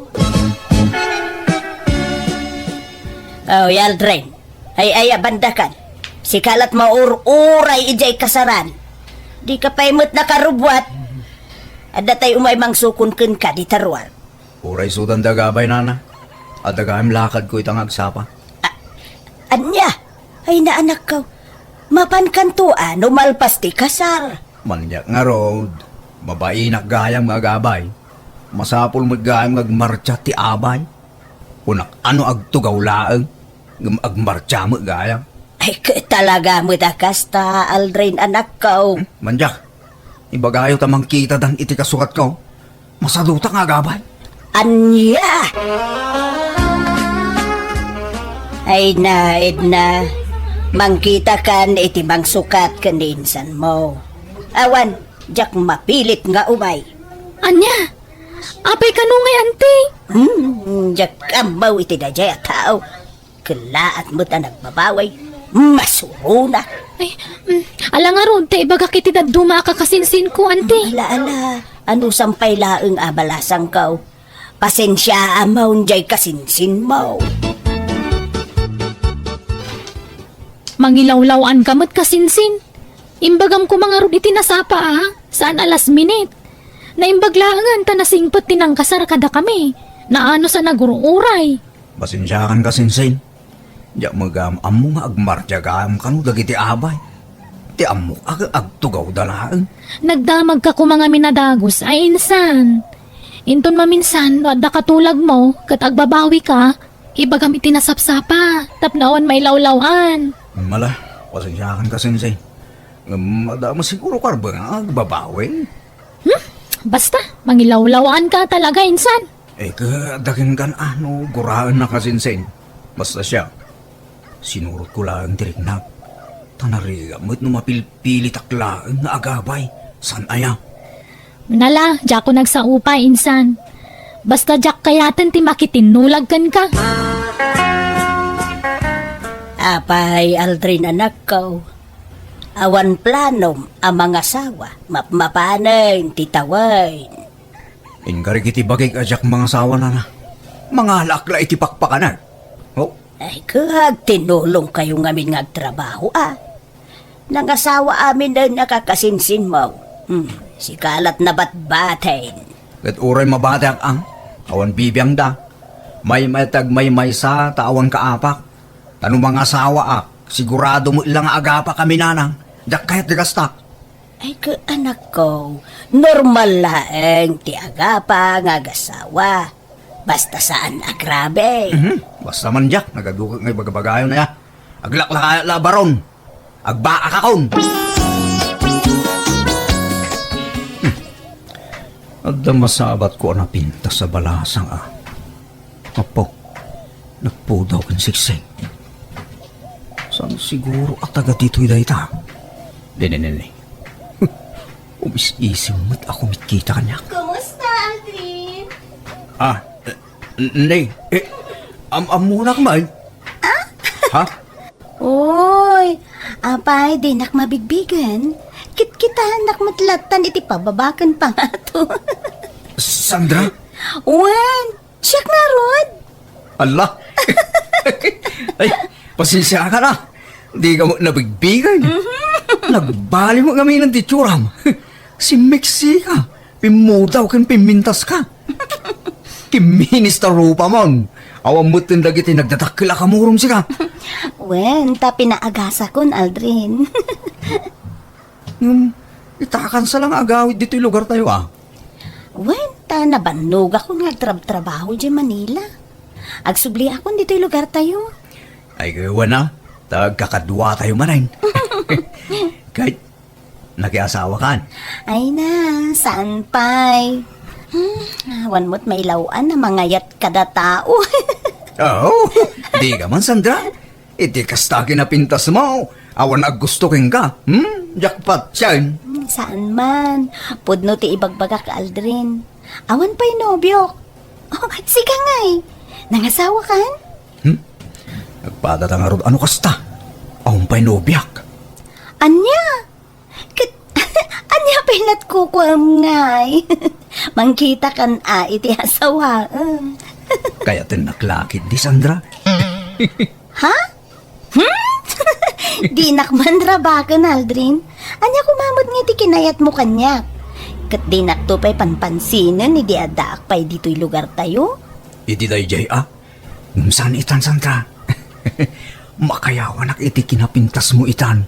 Oh, Aldrin. Ay, ay, abandakan. Sika lat maur-uray idiay kasaran. Dika pay met nakarubbuat. Adda tay umay mangsukon kenka dita ruar. Uray sudan da gabay, nana. Adda gayam lakadko ita nga agsapa. A-, ania? Ay, naanakko. Mapankanto a no malpas ti kasar. Maniak ngarud, mabainak gayam nga agabay. Masapul met gayam nga agmartsa ti abay. Kunak, ano agtugaw laeng, ngem agmartsa met gayam. Ay, ket talaga met a kasta, Aldrin, anakko. Hmm? Mandiak, ibagayo ta mangkitadan iti kasuratko. Masadutak nga agabay. Ania? Ay na, Edna. Mangkitakan iti mangsukat ken ni insanmo. Awan, diak mapilit nga umay. Ania? Apay kano ngay, anti? Hmm, diak ammo iti daydiay a tao. Kellaat met a nagbabawi. Masuronak. Ay, mm, ala ngarud, ta ibagak iti dadduma a kakasinsinko, anti. Ala, ala. Anusam pay laeng a balasangko. Pasensiaam diay kasinsinmo. Mangilawlaw-anka met, kasinsin. Imbagam koma ngarud iti nasapa a, saan a last minute. Naimbag laengen ta nasingpet ti nangkasar kadakami. Naanus a nagur-uray. Pasensiakan, kasinsin. Diak met gayam ammo nga agmartsa gayam kano dagiti abay. Ti ammok a agtugawda laeng. Nagdamagka koma ngamin a dagus a insan. Inton maminsan no adda katulagmo ket agbabawika, ibagam iti nasapsapa tapno awan mailawlaw-an. Mala, pasensiakan, kasinsin. Ngem adda met siguro karbeng nga agbabawi. Hmm? Basta, mangilawlaw-anka talaga, insan. Eh, ket adda kenka no guraenna, kasinsin. Basta siak, sinurotko laeng ti riknak. Ta narigat met no mapilpilitak laeng nga agabay. Saan aya? Nala, diakon agsao pay, insan. Basta diak kayaten ti makitinnulag kenka. Apay, Aldrin, anakko, awan planom a mangasawa, mapmapanen ti tawen. Inkarik iti bagik a diak mangasawa, nana. Mangalaak la iti pakpakanak. Oh. Ay, kag tinulongkayo ngamin nga agtrabaho, a. Nangasawa amin a nakakasinsinmo. Hmm, sika lat nabatbaten. Ket uray mabatek, ang awan bibiangda. Maymayta agmaymaysa ta awan kaapak. Ta no mangasawaak, sigurado met la nga agapak a minanang. Diak kayat ti kasta. Ay, ka, anakko, normal laeng ti agapa nga agasawa. Basta saan a grabe. Mhm. Basta man diak, nagaduket nga ibagabagayon aya. Aglaklakayat la, Baron. Agbaakakon. Hmm. Adda masabatko a napintas a balasang, a. Apo, nagpudaw ken siksik. Saan siguro a taga ditoy dayta? Dene, dene. Umis-isim met a kumitkita kaniak. Kumusta, Aldrin? Ah, eh, n-, ne, eh, am-, ammonak man. Ah? Ha? Oy, apay, dinak mabigbigen? Kitkitaennak met lattan iti pababa ken pangato. Sandra? Wen, siak ngarud. Alla! Ay, pasensiakan, a. Dika met nabigbigen. Mhm. Nagbali met ngamin ti itsuram. Simmeksika, pimmudaw ken pimmintaska. Kimminis ta rupamon. Awan met dagiti nagdadakkel a kamurom sika. Wen, ta pinaagasakon, Aldrin. Ngem, itakansa la nga agawid ditoy lugartayo, a. Wen, ta nabannogakon nga agtrabtrabaho idiay Manila. Agsubliakon ditoy lugartayo. Ay, wen, a. Ta agkakaduatayo manen. Ket, nakiasawakan? Ay na, saan pay. Hmm, awan met mailaw-an a mangayat kada tao. Oh, dika man, Sandra. Iti kasta kinapintasmo, awan aggusto kenka. Hmm? Jackpot, sian? Hmm, saan man. Pudno ti ibagbagak, Aldrin. Awan pay nobiok. Oh, sika ngay. Nangasawakan? Hmm? Nagpadata ngarud, ano kasta? Awan pay nobiak. Ania? Ket, ania pay lat kukuam ngay? Mangkitakan a iti asawaem. Kayatennak la ketdi, Sandra. Ha? Hmm? Dinak man rabaken, Aldrin. Ania koma met nga ti kinayatmo kaniak? Ket dinakto pay panpansinen idi addaak pay ditoy lugartayo? Idi daydiay, a? Ngem saan itan, Sandra. Makayawanak iti kinapintasmo itan.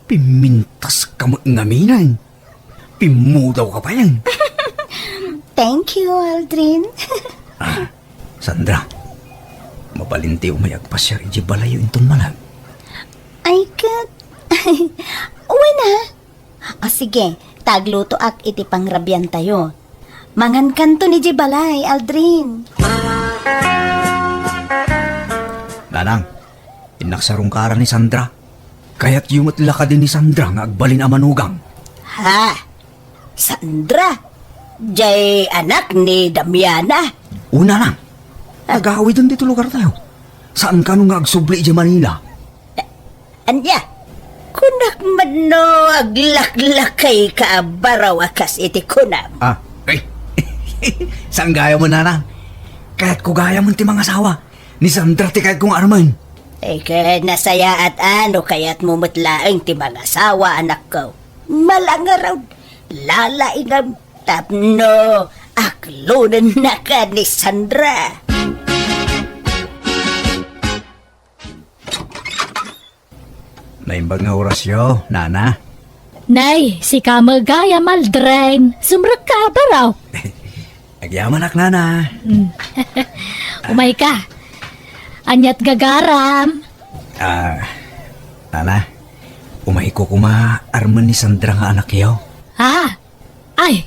Pimmintaska met ngamin. Pimmudawka pay. Thank you, Aldrin. Ah, Sandra, mabalinti umay agpasiar idiay balayyo inton manag. Ay, ket, wen a. O sige, ta aglutoak iti pangrabiantayo. Mangankanton idiay balay, Aldrin. Nanang, innak sarungkaran ni Sandra. Kayatyo met la kadi ni Sandra nga agbalin a manugang. Ha? Sandra? Jay anak ni Damiana? Una lang. Ah. Agawiden ditoy lugartayo. Saan kano nga agsubli idiay Manila? Ania? Kunak man no aglaklakayka a baro a kas iti kunam. Ah, ay. Saan gayam, Nanang? Kayatko gayam ti mangasawa. Ni Sandra ti kayatko nga armen. Eh, ket nasayaat a no kayatmo met laeng ti mangasawa, anakko. Malangarod, lalaingam, tapno aklonennaka ni Sandra. Naimbag nga orasyo, Nana. Nay, sika met gayam, Aldrin. Sumrekka a baro. Agyamanak, Nana. Mm. Umayka. Aniat gagaram? Ah, Nana, umayko koma armen ni Sandra nga anakyo. Ah, Ay,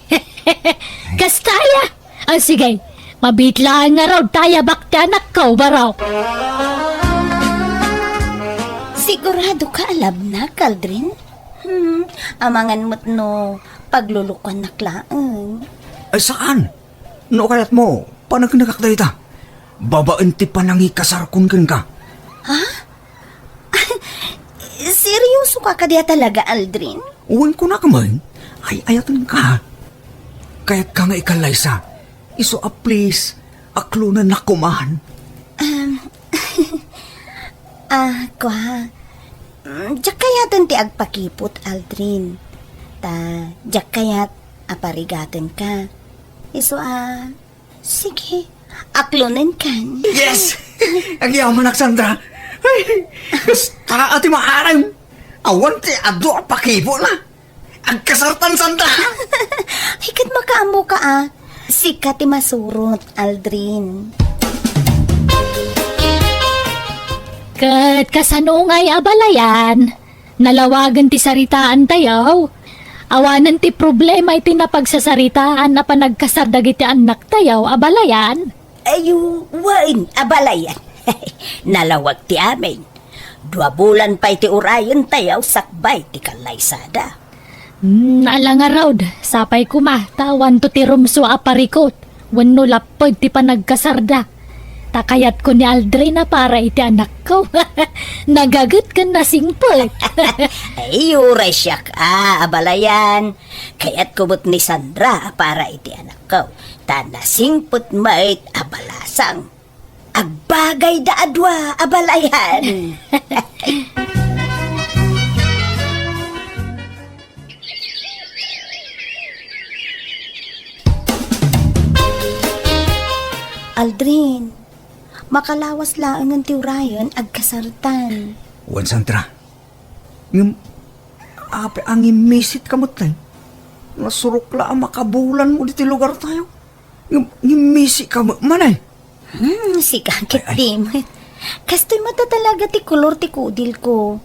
kasta aya? Ah, sige, mabiit laeng ngarud ta ayabak ti anakko, baro. Siguradoka a labnak, Aldrin? Hmm, amangan met no paglulukuannak laeng. Ay, saan? No kayatmo, paneknekak dayta. Babaen ti panangikasarkon kenka. Ha? Seryoso ka kadi a talaga, Aldrin? Wen, kunak man, ay-ayatenka. Kayatka nga ikallaysa. Isu a please, aklonennak koman. Um, ah, kwa. Mm, diak kayaten ti agpakipot, Aldrin. Ta, diak kayat a parigatenka. Isu a, sige, aklonenkan. Yes! Agyamanak, Sandra. Ay, basta a ti maaram. Awan ti adu a pakipotna. Agkasartan, Sandra! Ay, ket makaammoka, a. Sika ti masurot, Aldrin. Ket kasano ngay a balayan? Nalawagen ti saritaantayo. Awanen ti problema iti napagsasaritaan a panagkasar dagiti annaktayo a balayan. Ayo, wen, a balayan. Nalawag ti amin. Dua bulan pay ti urayentayo sakbay ti kallaysada. Hmm, ala ngarud, sapay koma, ta awanto ti rumsua a parikut, wenno lapped ti panagkasarda. Ta kayatko ni Aldrin a para iti anakko. Nagaget ken nasingpet. Ay, uray siak, a, a balayan. Kayatko met ni Sandra a para iti anakko. Ta nasingpet met a balasang. Agbagayda a dua a balayan. Aldrin, makalawas laengen ti urayen agkasartan. Wen, Sandra. Ngem, apay a ngimmisit ka met, tay? Nasurok la a makabulan mo diti lugar tayo. Ngem, ngimmisi ka met man, ay? Hmm, sika ket di met. Kastoy met a talaga ti kolor ti kudilko.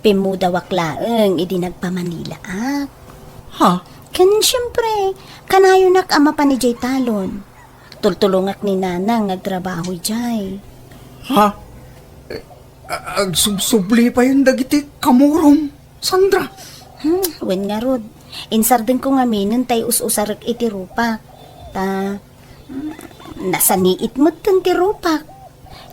Pimmudawak laeng idi nagpamanilaak. Ha? Ken siempre, kanayonak a mapan idiay talon. Tultulongak ni Nanang nga agtrabaho idiay. Ha? Eh, a-, agsubsubli payen dagiti kamurom, Sandra? Hmm, wen ngarud. Insardenko ngaminen tay us-usarek iti rupak. Ta, mm, nasaniit metten ti rupak.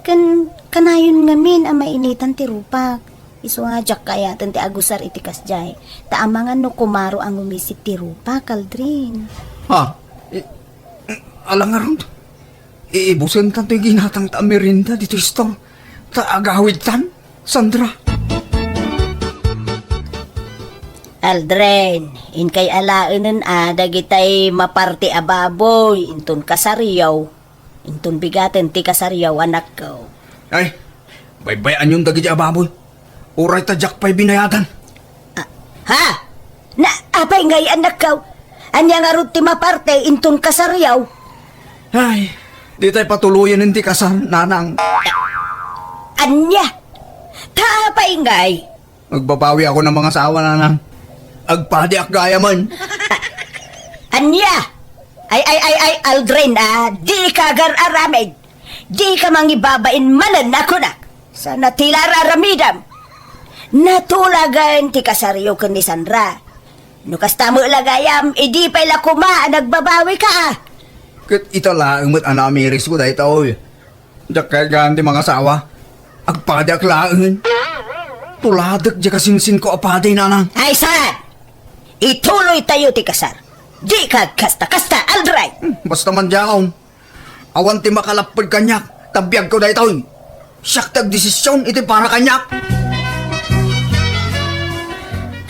Ken kanayon ngamin a mainitan ti rupak. Isu a diak kayaten ti agusar iti kasdiay. Ta amangan no kumaro a ngumisit ti rupak, Aldrin. Ha? I-, ala ngarud? Iibusentan toy ginatangta a merienda ditoy store. Ta agawidtan, Sandra. Aldrin, inkay alaenen a dagitay maparte a baboy inton kasaryo. Inton bigaten ti kasaryo, anakko. Ay, baybay-anyon dagiti a baboy. Uray ta diak pay binayadan. Ah, ha? Na, apay ngay, anakko? Ania ngarud ti maparte inton kasaryo? Ay, ditay patuloyen ti kasar, Nanang. Ania? Ta apay ngay? Agbabawi ako ng mga asawa, Nanang. Agpadiak gayamen. Ania? Ay, ay, ay, ay, Aldrin, a, dika agar-aramid. Dika mangibabain manen a kunak. Saan a ti la ar-aramidem? Natulagen ti kasaryo ken ni Sandra. No kasta met la gayam, idi pay la koma a nagbabawika, a. Ket ita laeng met a namirisko daytoy. Diak kayat gayam ti mangasawa. Agpadiak laeng. Tuladek diay kasinsinko a padi, Nanang. Ay, saan? Ituloytayo ti kasar. Dika agkasta-kasta, Aldrin. Hmm, basta man diakon. Awan ti makalapped kaniak, ta biagko daytoy. Siak ti agdesisyon iti para kaniak.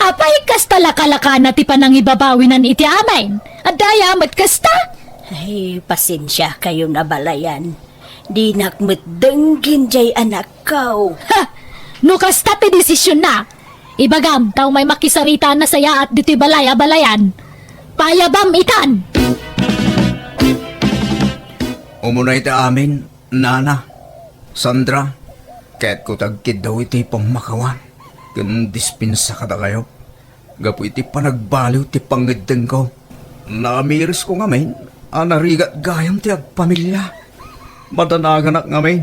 Apay, kasta lakalakana ti panangibabawinan iti amin? Adda aya met kasta? Ay, pasensiakayon a balayan. Dinak met denggin diay anakko. Ha! No kasta ti desisionna, ibagam ta umay makisarita a nasayaat ditoy balay a balayan. Payabam itan! Umuna iti amin, Nana, Sandra, kayatko ti agkiddaw iti pammakawan ken dispensa kadakayo gapu iti panagbaliw ti pangngeddengko. Namirisko ngamin a narigat gayam ti agpamilia. Madanaganak ngamin.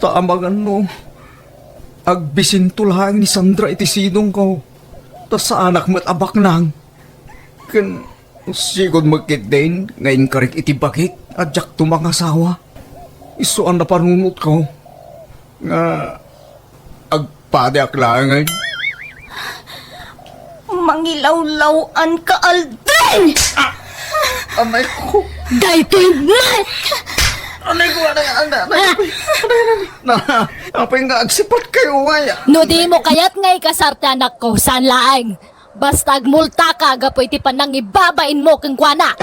Ta amangan no agbisinto laeng ni Sandra iti sidongko. Ta saanak met a baknang. Ken sigud met ketdin nga inkarik iti bagik a diakto mangasawa. Isu a napanunotko nga ag- Padiak laeng, ay. Mangilawlaw-an ka, Aldrin! Ah! Amay ko. Daytoy met! Amay ko, anay, anay, anay, Ah! Apay, apay, apay nga agsipat kayo, ay. No di mo kayat nga ikasar ti anakko, saan laeng? Basta agmultaka gapu iti panangibabainmo kenkuana.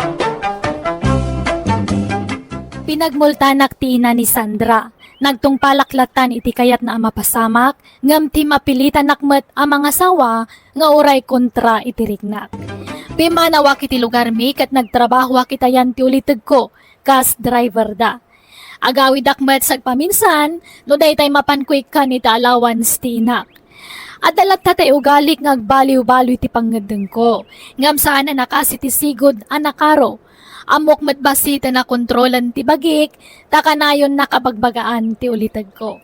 Pinagmultanak ti ina ni Sandra. Nagtungpalak lattan iti kayatna a mapasamak, ngem ti mapilitanak met a mangasawa nga uray kontra iti riknak. Pimmanawak iti lugarmi ket nagtrabahoak iti ayan ti ulitegko kas driver da. Agawidak met sagpaminsan no daytay mapanko ikkan iti allowance ti inak. Adda latta tay ugalik nga agbaliw-baliw ti pangngeddengko, ngem saan a nakasi ti sigud a nakaro. Ammok met bassit a nakontrolan ti bagik, ta kanayon nakabagbagaan ti ulitegko.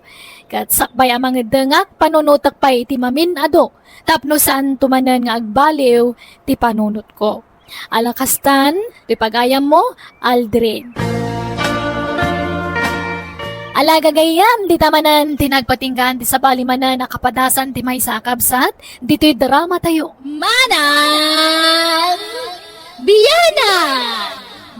Ket sakbay a mangeddengak, panunotek pay iti mamin-adu tapno saanto manen nga agbaliw ti panunotko. Ala kastan, ti pagayammo, Aldrin. Ala gagayyem, dita manen ti nagpatinggaan ti sabali manen a kapadasan ti maysa a kabsat ditoy drama tayo. Manang Biana!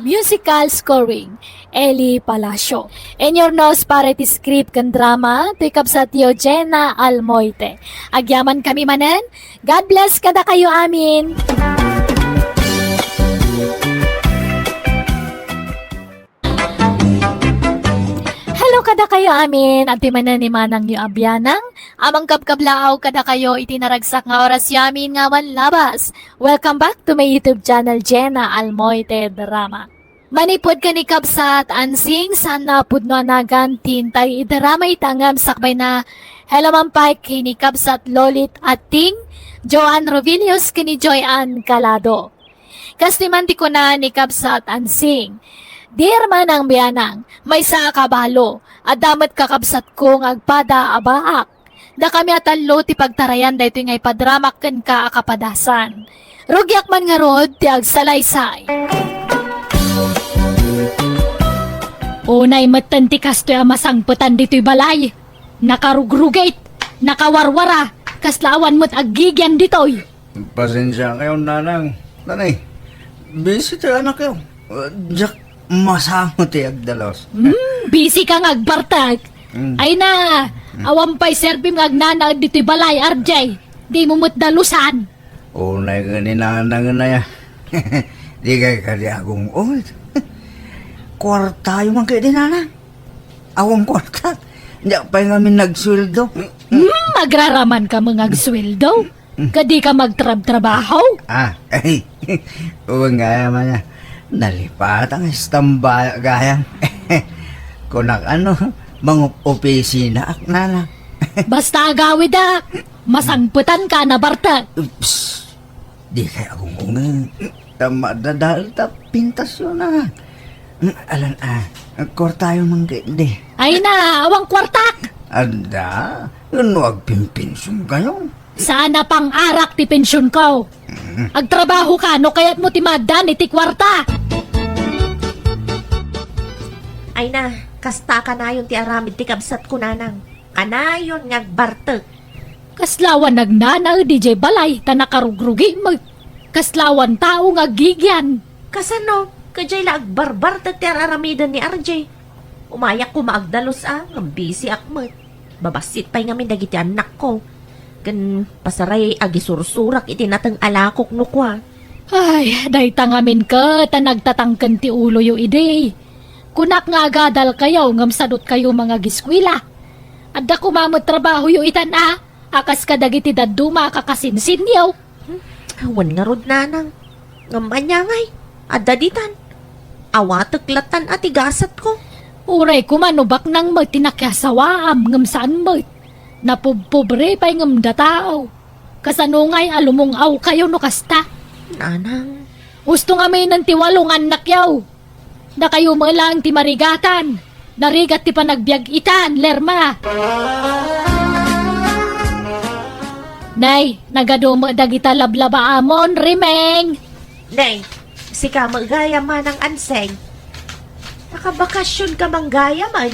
Musical scoring, Eli Palacio. Inyurnos para iti script ken drama, ti kabsatyo Jenna Almoite. Agyaman kami manen, God bless kadakayo amin. Hello kadakayo amin, adtoy manen ni manangyo a Bianang, a mangkabkablaaw kadakayo iti naragsak nga orasyo amin nga awan labas. Welcome back to my YouTube channel, Jenna Almoite Drama. Manipud ken ni Kabsat Ansing, saan a pudno a nagan ti intay idarama ita ngem sakbay na hello man pay ken ni Kabsat Lolit Atting, Joan Rovilius ken ni Joy Ann Calado. Kastoy man ti kuna ni Kabsat Ansing, Dear Manang Bianang, maysa a kabalo, adda met kakabsatko nga agpada a baak. Dakami a tallo ti pagtarayan daytoy nga ipadramak kenka a kapadasan. Rugiak man ngarud ti agsalaysay. Unay metten ti kastoy a masangpetan ditoy balay. Nakarugrugit, nakawarwara, kasla awan met aggigian ditoy. Pasensia kayo, nanang. Nanay, busy ti anakyo. Uh, diak masango ti agdalos. Hmm, busy ka nga agbartek. Hmm. Ay na, hmm, awan pay serbim nga agnanaed ditoy balay, R J. Di mo met dalusan. Unay nga ni nanang na ya. Di kay kadi agung-ungit. Kuartayo man kay di nanang. Awan kuarta. Diak pay ngamin nagsueldo. Hmm, agraraman ka nga agsueldo? Kadi ka magtrabtrabaho? Ah, ay. Uwan gayam a. Nalipatan nga istambay gayam. Kunak ano, mangup-opisina ak nana. Basta agawid ak, masangpetan ka na bartek. Ups, di kay agungungin. Ta madadal ta pintasyon na. Mm, alan, ah, kuartayo man kay di. Ay na, awang kuartak! Adda, no agpinpinsyonkayo. Saan a pang-arak ti pensionko. Mm. Agtrabaho ka, no kayat mo ti maaddan iti kuarta. Ay na, kasta kanayon ti aramid ti kabsatko, nanang. Kanayon nga agbartek. Kasla awan nagnanaed idiay balay ta nakarugrugi met. Kasla awan tao nga aggigian. Kasano? Kadiay la agbarbartek ti ar-aramiden ni R J. Umayak koma agdalus a, ngem busy ak met. Babassit pay ngamin dagiti annakko. Ken pasaray agisursurak iti nateng a lakok no kua. Ay, dayta ngamin ket a nagtatangken ti uloyo idi. Kunak nga agadalkayo ngem sadutkayo mangagiskuela. Adda koma met trabahoyo itan a, a kas kadagiti dadduma a kakasinsinyo. Hmm, awan ngarud, nanang. Ngem ania ngay, adda ditan. Awatek lattan a ti gasatko. Uray koma no baknang met ti nakiasawaam ngem saan met. Napubpobre pay ngem datao. Kasano ngay a lumung-awkayo no kasta? Nanang. Usto ngaminen ti walo nga annakyo. Dakayo met laeng ti marigatan. Narigat ti panagbiag itan, Lerma. Nay, nagadu met dagita lablabaamon, Rimeng. Nay, sika met gayam, Manang Anseng. Nakabakasyon ka man gayam, ay?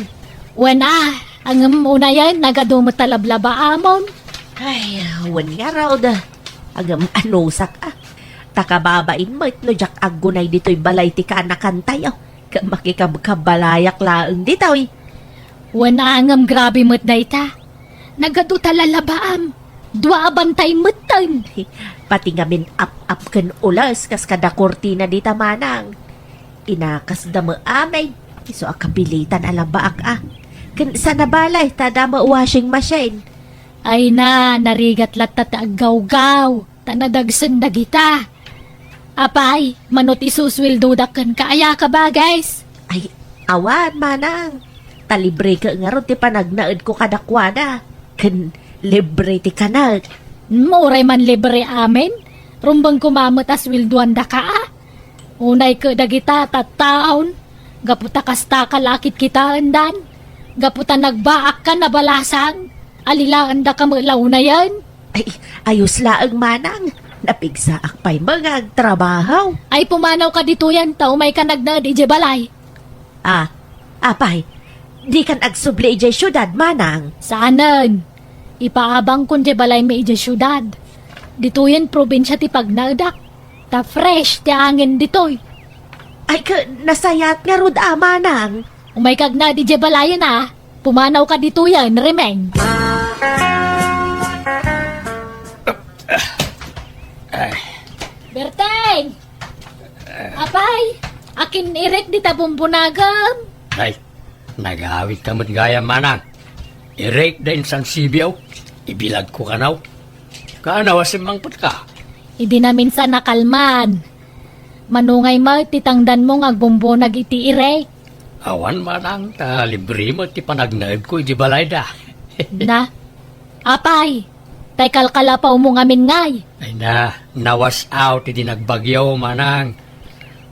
Wen a, ngem unayen, nagadu met ta lablabaamon. Ay, wen ngarud. Agam anusak a. Ta kababain met no diak aggunay ditoy balay ti kaanakantayo. Ket makikabkabalayak laeng ditoy. Wen a ngem grabe met dayta. Nagadu ta lalabaam. Dua a bantay metten. Pati ngamin ap-ap ken ules kas kada kurtina dita manang. Inakasda met amin. Isu a kapilitan a labaak a. Ken saan a balay ta adda met washing machine. Ay na, narigat latta ti aggawgaw, ta nadagsen dagita. Apay, mano ti susueldodak kenka, aya ka, bages? Ay, awan, manang. Ta libre ket ngarud ti panagnaedko kadakuada. Ken libre ti kanek. Hmm, uray man libre amin, rumbeng koma met a sueldoandaka a. Unay ket dagita tattaon, gapu ta kastaka la a kitkitaendan, gapu ta nagbaakkan a balasang, alilaendaka met la unayen. Ay, ayos laeng manang, napigsaak pay met nga agtrabaho. Ay, pumanawka ditoyen ta umayka nagnaed idiay balay. Ah, apay, dikan agsubli idiay siudad, manang? Saanen. Ipaabangkon diay balaymi idiay siudad. Ditoyen probinsia ti pagnaedak. Ta fresh ti angin ditoy. Ay, ka, nasayaat ngarud a, manang. Umayka agnaed idiay balayen a. Pumanawka ditoyen, Remeng. Ay. Berteng! Apay, akin-irek dita bumbunagem? Ay, nagawidka met gayam, manang. Irek da insan sibio, ibilagko kano. Kaano a simmangpetka? Idi naminsan a kalman. Mano ngay met ti tangdanmo nga agbumbunag iti irek? Awan, manang, ta libre met ti panagnaedko iti balayda. Na, apay, tay kalkalapawmo ngamin ngay? Ay na, nawas-aw ti di nagbagyo, manang.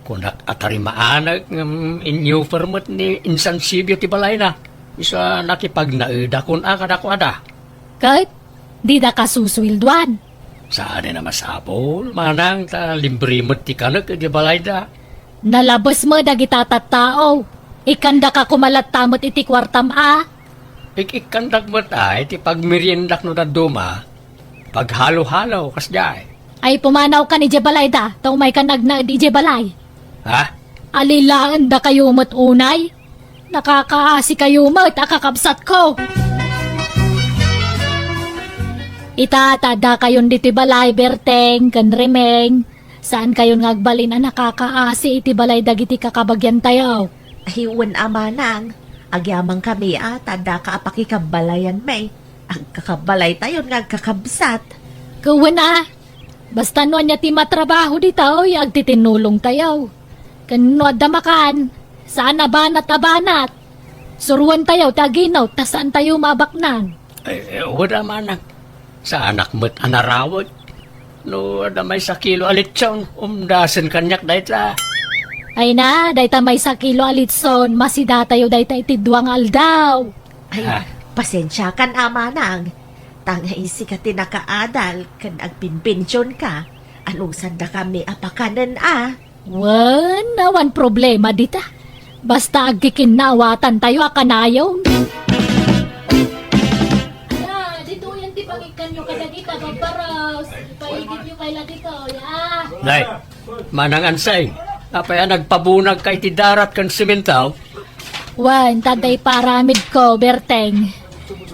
Kunak a tarimaanek ngem inyuper met ni insan sibio ti balayna. Isu a nakipagnaedakon a kadakuada. Ket didaka susueldoan. Saanen a masapul, manang, ta libre met ti kanek iti balayda. Nalabes met dagita tattao. Ikkandaka koma latta met iti kuartam a. Ik-ikkandak met ay ti pagmeriendak no dadduma. Paghalo-halo, kasdiay. Ay, pumanawkan idiay balayda, ta umaykan agnaed idiay balay. Ha? Alilaendakayo met unay? Nakakaasikayo met a kakabsatko. Ita, ta addakayon ditoy balay, Berteng ken Remeng. Saankayon nga agbalin a nakakaasi iti balay dagiti kakabagiantayo? Ay, wen a manang, agyamankami a ta addaka a pakikabalayanmi. Agkakabalaytayon nga agkakabsat. Ket wen a, basta no ania ti matrabaho ditoy, agtitinulongtayo. Ken no adda makan, saan a banat a banat. Suruentayo ti aginot, ta saantayo maabaknang. Ay, eh, wen a manang. Saanak met a narawet. No adda maysa kilo a litson, umdasen kaniak dayta. Ay na, dayta maysa kilo a litson, masidatayo dayta iti dua nga aldaw. Ay, ah, pasensiakan a manang. Ta nga isika ti nakaadal ken agpinpensionka, anusandakami a pakanen a. Wen, awan problema dita. Basta agkikinnawatantayo a kanayon. Ala, ditoyen ti pangikkanyo kadagita, Babbaros. Ipaigidyo pay la ditoy, ah. Nay, Manang Ansay, apay a nagpabunagka iti darat ken semento? Wen, ta adda ipaaramidko, Berteng.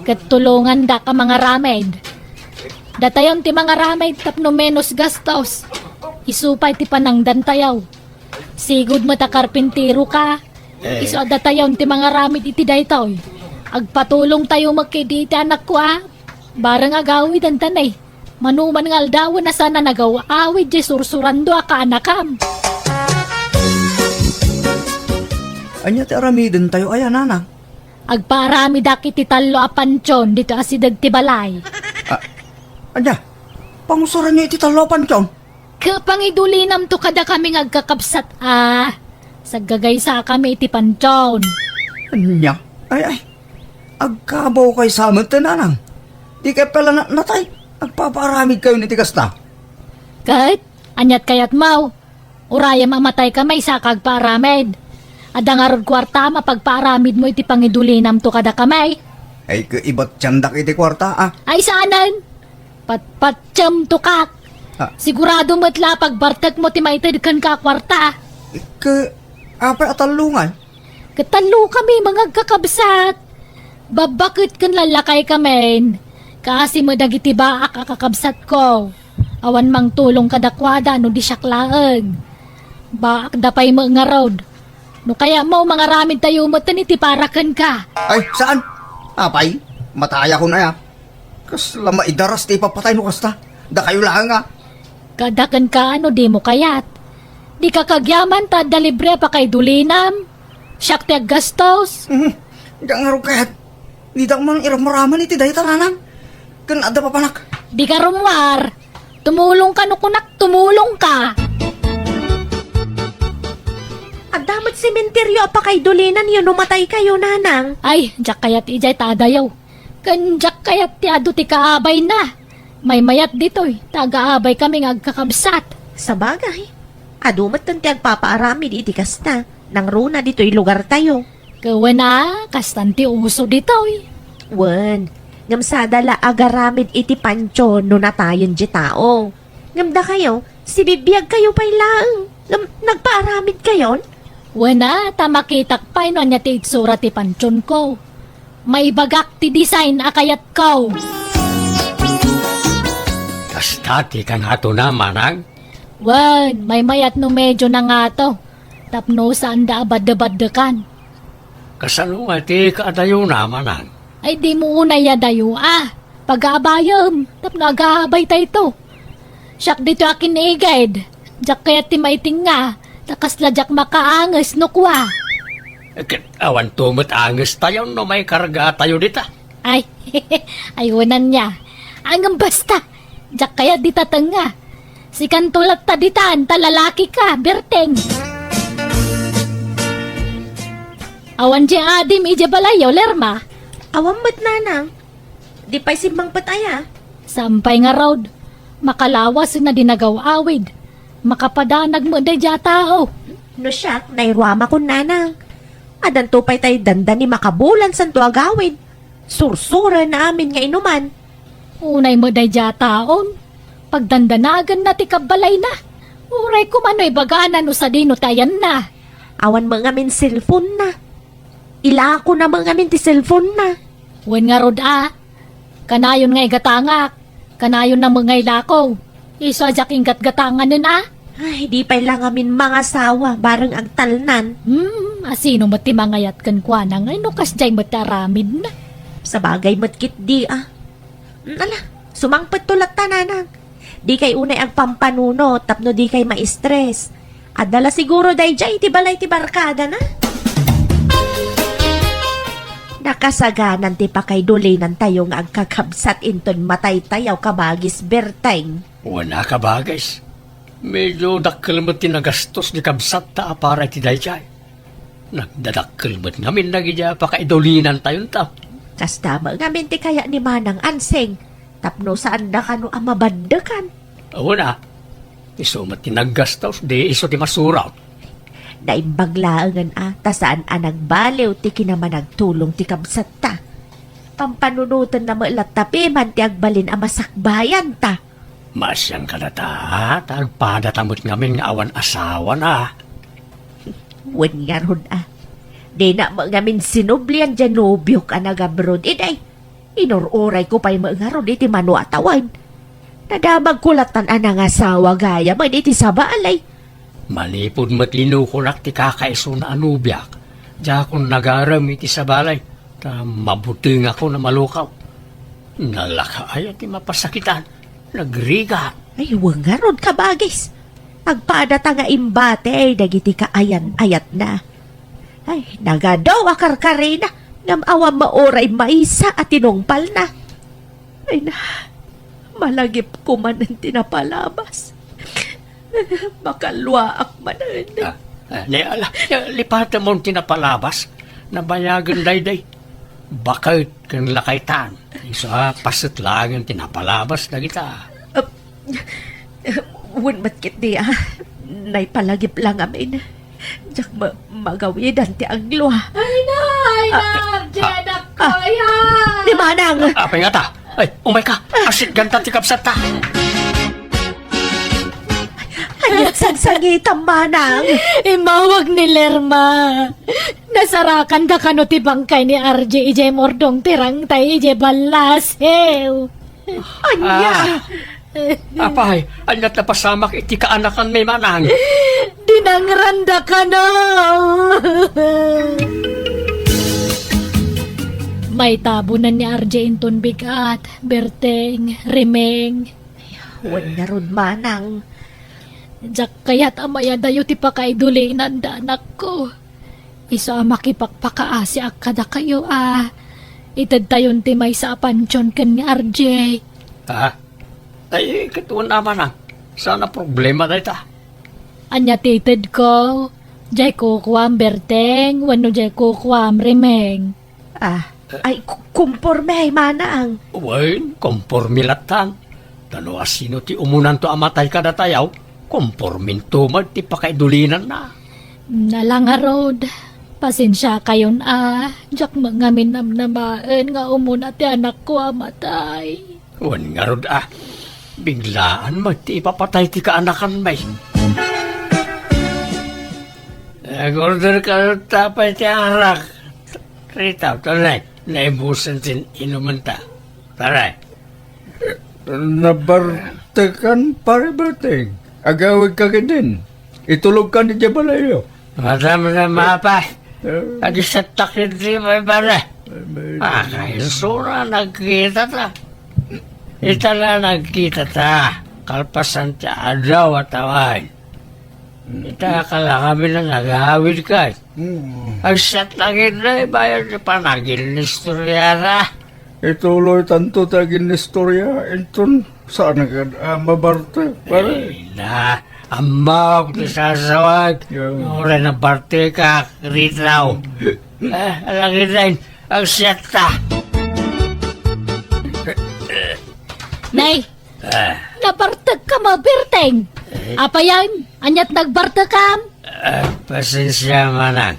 Ket tulongandak a mangaramid. Datayon ti mangaramid tapno menos gastos. Isu pay ti panangdantayo. Sigud met a karpinteroka. Eh. Isu a datayon ti mangaramid iti daytoy. Agpatulongtayo met ketdi iti anakko a. Bareng agawidenta ne. Mano man nga aldawen a saan a nagaw-awid diay sursurando a kaanakam. Ania ti aramidentayo aya, nanang? Agpaaramidak iti tallo a pantion ditoy asideg ti balay. Ah, ania? Pangusuranyo iti tallo a pantion? Ket pangidulinamto kadakami nga agkakabsat a. Saggagaysakami iti pantion. Ania? Ay, ay. Agkabawkayo sa met, nanang. Dikay pay la natnatay. Agpapaaramidkayon iti kasta. Ket, aniat kayatmo? Urayem a matayka maysa ka agpaaramid. Adda ngarud kuarta a mapagpaaramidmo iti pangidulinamto kadakami. Ay, ket ibatiandak iti kuarta, a. Ay, saanen? Patpatiem, tukak. Ah. Sigurado met la pagbartekmo ti maited kenka a kuarta. Ke, apay a tallo ngay? Ket tallo kami, mga agkakabsat. Babbaket ken lallakay kamin. Kaasi met dagiti baak a kakabsatko. Awan mangtulong kadakuada no di siak laeng. Baakda pay met ngarud. No kayatmo, mangaramidtayo met iti para kenka. Ay, saan? Apay, matayakon aya. Kasla maidaras ti ipapatay no kasta. Dakayo laeng a. Kada kenka no dimo kayat. Dika kagyaman ta adda libre a pakaidulinam. Siak ti aggastos. Mhm. Diak ngarud kayat. Diak man iramraman iti dayta, Nanang. Ken adda papanak. Dika rummuar. Tumulongka no kunak, tumulongka. Adda met sementeryo a pakaidulinanyo no mataykayo, Nanang. Ay, diak kayat idiay ta adayo. Ken diak kayat ti adu ti kaabayna. Maymayat ditoy, ta agaabaykami nga agkakabsat. Sabagay, adu metten ti agpapaaramid iti kasta, nangruna ditoy lugartayo. Ket wen a, kastan ti uso ditoy. Wen, ngem sada la agaramid iti pantion no natayen ti tao. Ngem dakayo, sibibiagkayo pay laeng. Ngem nagpaaramidkayon? Wen a, ta makitak pay no ania ti itsura ti pantionko. Maibagak ti design a kayatko. Kasta ti kangatona, Manang? Wen, maymayat no medyo nangato. Tapno saanda a baddebaddekan. Kasano nga ti kaadayona, Manang? Ay, dimo unay adayo a. Pagaabayem, tapno agaabaytayto. Siak ditoy a kinigid. Diak kayat ti maitinga, ta kasla diak makaanges no kua. Ket awanto met angestayo no maikargatayo dita. Ay, ay, wen ania. Ngem basta, diak kayat dita tengnga. Sikanto latta ditan, ta lalakika, Berteng. Awan diay adim idiay balayyo, Lerma? Awan met, Nanang. Di pay simmangpet aya? Saan pay ngarud? Makalawas na di nagaw-awid. Makapadanag met daydiay a tao. No siak, nairuamakon, Nanang. Addanto pay tay dandani makabulan santo agawid. Sursuren amin nga inuman. Unay met daydiay a taon. Pagdandanaganna ti kabbalayna. Uray koma no ibagana no sadino ti ayanna. Awan met ngamin cellphone-na. Ilakona met ngamin ti cellphone-na. Wen ngarud a. Kanayon nga igatangak. Kanayonna met nga ilako. Isu a diak inggatgatanganen a. Ay, di pay la ngamin mangasawa, bareng agtalnan. Hmm, asino met ti mangayat kenkuana ngay no kasdiay met ti aramidna? Sabagay met ketdi a. Hmm, ala, sumangpetto latta, Nanang. Dikay unay agpampanunot tapno dikay ma-stress. Adda la siguro daydiay iti balay ti barkadana. Nakasaganan ti pakaidulinantayo nga agkakabsat inton mataytayo, kabagis Berteng. Wen a, kabagis. Medyo dakkel met ti nagastos ni kabsatta a para iti daydiay. Nagdadakkel met ngamin dagiti a pakaidulinantayonto. Kasta met ngamin ti kayat ni Manang Ansing, tapno saanda kano a mabaddekan. Wen a, isu met ti naggastos, di isu ti masurot. Naimbag laengen a, ta saan a nagbaliw ti kinamanagtulong ti kabsatta. Pampanunotenna met latta piman ti agbalin a masakbayanta. Maasian kadata, ta agpadata met ngamin nga awan asawana. Wen ngarud a. Dina met ngamin sinublian diay nobiok a nagabroad, iday. Inur-urayko pay met ngarud iti mano a tawen. Nadamagko lattan a nangasawa gayam iti sabali. Manipud met inukonak ti kakaisuna a nobiak, diakon nagarem iti sabali, ta mabutengakon a malukaw. Nalaka aya ti mapasakitan, nagrigat. Ay, wen ngarud, kabagis. Agpadata nga imbati dagiti kaayan-ayatna. Ay, nagadu a karkarina, ngem awan met uray maysa a tinungpalna. Ay na, malagipko manen ti napalabas. Makalluaak manen. Ah, ah, ne, ala, eh, lipatemon ti napalabas. Nabayagen daydiay. Baket ken lakaytan. Isu a paset laengen ti napalabas dagita. Ah, wen met ketdi a. Naipalagip la ngamin. Diak ma-, magawidan ti anglua. Ay na, ay na, ah, Arjen, ah, ako, ah, ay, ah. Ni Manang! Apay ngata? Ay, umay ka. Asitganta ti kabsatta. Ania't sagsangitam, manang? Immawag ni Lerma. Nasarakanda kano ti bangkay ni R J idiay murdong ti rangtay idiay ballasew. Ania? Ah. Apay, ania't napasamak iti kaanakanmi, manang? Dinangranda kano. Maitabonan ni R J inton bigat, Berteng, Rimeng. Wen ngarud, manang. Diak kayat a mayadayo ti pakaidulinanda, anakko. Isu a makipakpakaasiak kadakayo a itedtayon ti maysa a pantion ken ni R J. Ha? Ay, ket wen a, manang. Saan a problema dayta. Ania ti itedko? Diay kukuam, Berteng, wenno diay kukuam, Rimeng? Ah, ay, ku-, kumporme, manang. Wen, kumporme lattan. Ta no asino ti umunanto a matay kadatayo, kumporminto met ti pakaidulinanna. Ala ngarud, pasensiakayon a, diak met ngamin namnamaen nga umuna ti anakko a matay. Wen ngarud a, biglaan met ti ipapatay ti kaanakanmi. Nag-order ka ta pay ti arak. Rita, tunay, naibusan ti inumenta. Tara. Nabartekan, Pare Berteng. Agawidka ketdin. Itulogkan idiay balayyo. Madamdama pay. Eh. Agisattak iti baybara. Ay, may- Ah, kay isuna nagkitata. Ita la nagkitata. Kalpasan ti adaw a tawen. Ita kalakami na nagawid kay. Mm. Agsattak iti bayad ti panagin-istorya na. Ituloytanto ti agin-istorya, inton saan nga, ah, mabarte, pare? Ay na, ammok ti sasawag. Yeah. Uray nabarte ka, Ritaw. Ah, alagiden, agsiatta. Nay, ah, nabartek ka, maberteng. Eh? Apayan, aniat nagbartekam? Ah, pasensia, manang.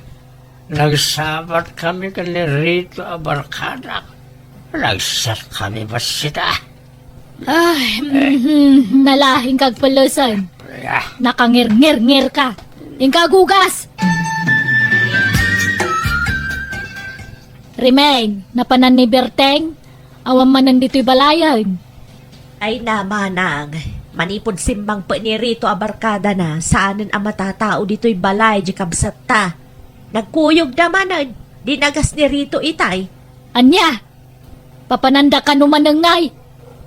Nagsabat kami ken ni Rito a barkadak. Nagsat kami bassit a. Ay, mhm, nalaing kag pulusen. Ah. Nakangirngirngir ka. Inka agugas. Rimeng, napanan ni Berteng? Awan manen ditoy balayen. Ay na, manang, manipud simmangpet ni Rito a barkadana, saanen a matatao ditoy balay di kabsatta. Nagkuyogda manen, dinagas ni Rito itay. Ania? Papananda kano manen ngay?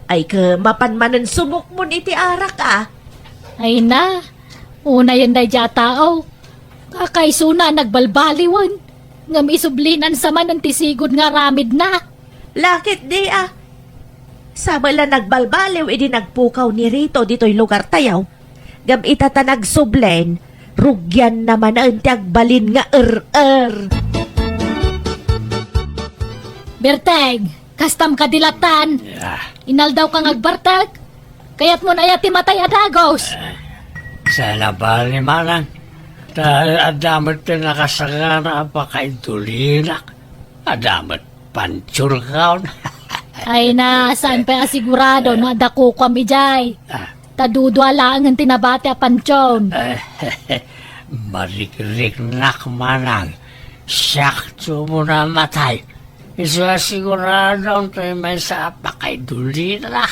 Ay, ket mapan manen sumukmon iti arak a. Ay na, unayen daydiay a tao. Kakaisuna a nagbalbaliwen, ngem isublinan sa manen ti sigud nga aramidna. Lakit di a. Sa met la nagbalbaliw idi nagpukaw ni Rito ditoy lugartayo. Ngem ita ta nagsublen, rugianna manen ti agbalin nga er-er. Berteng, kastam kadi lattan? Ah. Inaldaw ka nga agbartek? Kayatmon aya ti matay a dagus? Ah, saan a bali, manang. Ta adda met ti nakasagana a pakaidulina. Adda met pantion kaon. Ay na, saan pay a sigurado no adda kukuam idiay? Ah. Ta dudua laengen ti nabati a pantion. Marikriknak, manang. Siak ti umuna a matay. Isu a sigurado toy maysa a pakaidulina.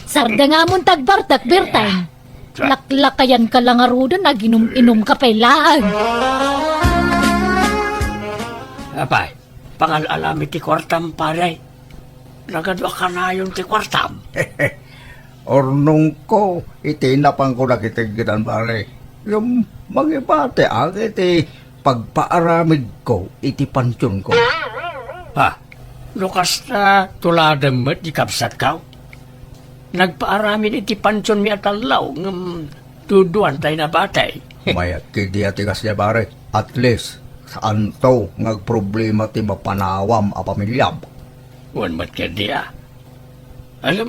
Sardengamon ti agbartek, Berteng. Laklakayan ka la ngaruden, aginum-inum ka pay laeng. Apay, pangal-alami ti kuartam, pare. Nagadu a kanayon ti kuartam. Urnongko iti napanko dagiti gidan, pare. Ngem mangibatiak iti pagpaaramidko iti pantionko. Ha? No kasta, tuladem met di kabsatko. Nagpaaramid iti pantionmi a tallo, ngem duduan tay nabati. Mayat ketdi a ti kasdiay, pare. At least, saanto nga agproblema ti mapanawam a pamiliam. Wen met ketdi a. Ay,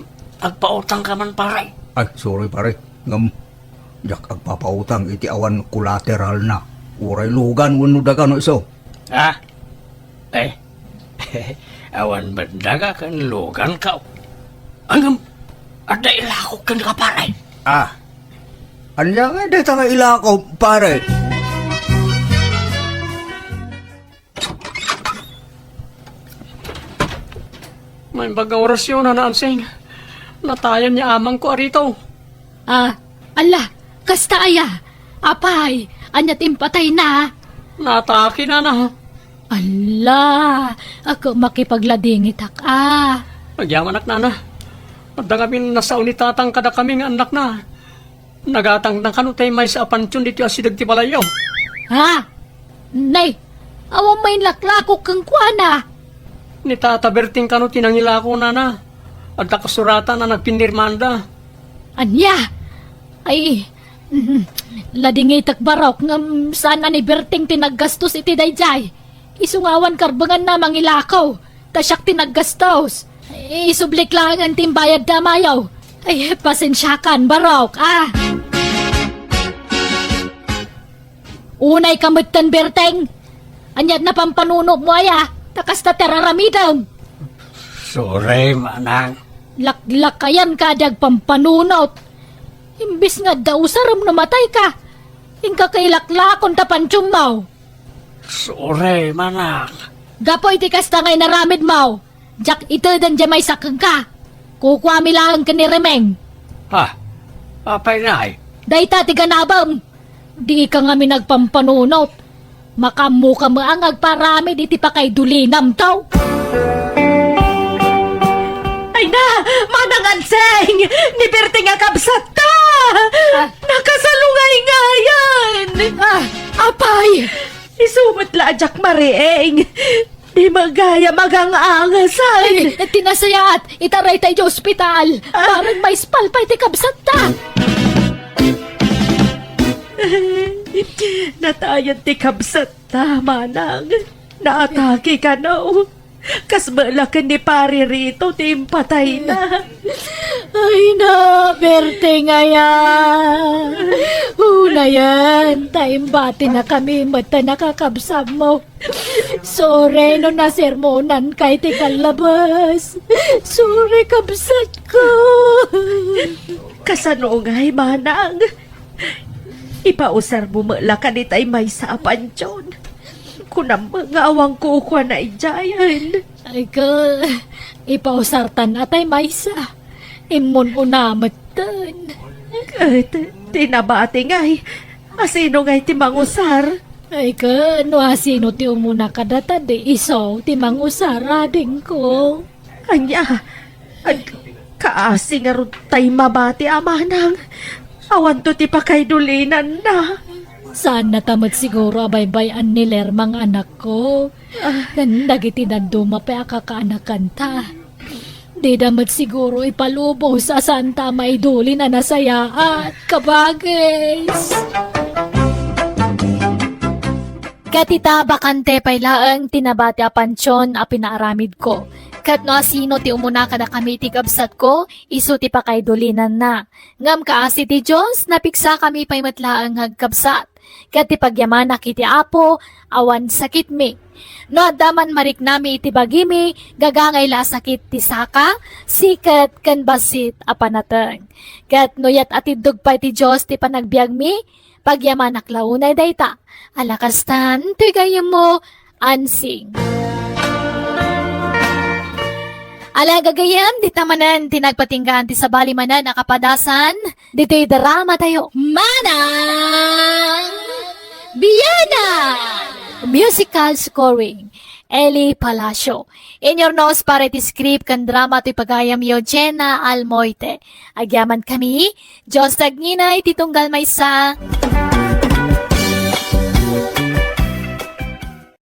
agpautang ka man, pare. Ay, sorry, pare. Ngem, diak agpapautang iti awan kolateralna. Uray lugan wenno daga no isu. Ah? Eh. Awan met daga ken luganko. Ngem, adda ilakok kenka, pare. Ah, ania ngay dayta nga ilako, pare? Naimbag nga orasyo, Nana Ansing. Natayen ni amangko a rito. Ah, ala, kasta aya? Apay, ania ti impatayna? Naatake, Nana. Ala, ako makipagladingitak, ah. Agyamanak, Nana. Adda ngamin nasao ni Tatang kadakami nga annakna. Nagatangna kano tay maysa a pantion ditoy asideg ti balayyo. Ha? Nay, awan main laklakok kenkuana. Ni Tata Berting kano ti nangilako, Nana. Adda kasuratan a nagpinirmanda. Ania? Ay, mm, ladingitek, Barok, ngem saan a ni Berting ti naggastos iti daydiay. Isu nga awan karbenganna a mangilako, ta siak ti naggastos. Isublik laengen ti imbayadda a mayo. Ay, pasensiakan, Barok, ah. Unayka metten, Berteng. Ania ti napampanunotmo aya, ta kasta ti ar-aramidem. Sorry, manang. Laklakayanka a di agpampanunot. Imbes nga adda usarem no matayka, inka ilaklakon ta pantionmo. Sorry, manang. Gapu iti kasta nga inaramidmo, diak iteden diay maysa kenka. Kukuami laeng ken ni Remeng. Ha? Apay ngay? Dayta ti ganabem. Dika ngamin agpampanunot. Makaammoka met nga agparamid iti pakaidulinamto. Ay na, Manang Anseng! Ni Berting a kabsatta! Ah. Nakasalungayngayan! Ah, apay! Isu met la a diak mariing. Di met gayam agang-angasan. Ay, ti nasayaat, itarayta idiay ospital. Ah. Bareng maispal pay ti kabsatta. Natayen ti kabsatta, manang. Naatake kano. Kas met la ken ni Pari Rito ti impatayna. Ay na, Berteng aya. Unayen, ta imbatinakami met ta nakakabsatmo. Sorry no nasermonanka iti kallabas. Sorry, kabsatko. Kasano ngay, manang? Ipausarmo met la kaditay maysa a pantion. Kunam nga awan kukuana idiayen. Ay ka, ipausartan atay maysa. Immun-una metten. Ket ti nabati ngay, asino ngay ti mangusar? Ay ka, no asino ti umuna kadata, di isu ti mangusar, adingko. Ania? Ag-, kaasi ngarud tay mabati a manang. Awanto ti pakaidulinanna. Saanna ta met siguro a baybay-an ni Lerma nga anakko. Ah. Ken dagiti dadduma pay a kakaanakanta. Dida met siguro ipalubos a saanta a maidulin a nasayaat, kabagis. Ket ita, bakante pay laeng ti nabati a pantion a pinaaramidko. Ket no asino ti umuna kadakami iti kabsatko, isu ti pakaidulinanna. Ngem kaasi ti Dios, napiksakami pay met laeng nga agkabsat. Ket ti pagyamanak iti Apo, awan sakitmi. No adda man mariknami iti bagimi, gagangay la a sakit ti saka, siket, ken bassit a panateng. Ket no yat atiddog pay ti Dios ti panagbiagmi, pagyamanak la unay dayta. Ala kastan, toy gayyemmo, Ansing. Ala gagayyem, dita manen ti nagpatinggaan ti sabali manen a kapadasan ditoy drama tayo. Manang Biana! Musical scoring, Eli Palacio. Inyurnos para iti script ken drama ti pagayamyo, Jenna Almoite. Agyaman kami, Dios ti agnginay ti tunggal maysa.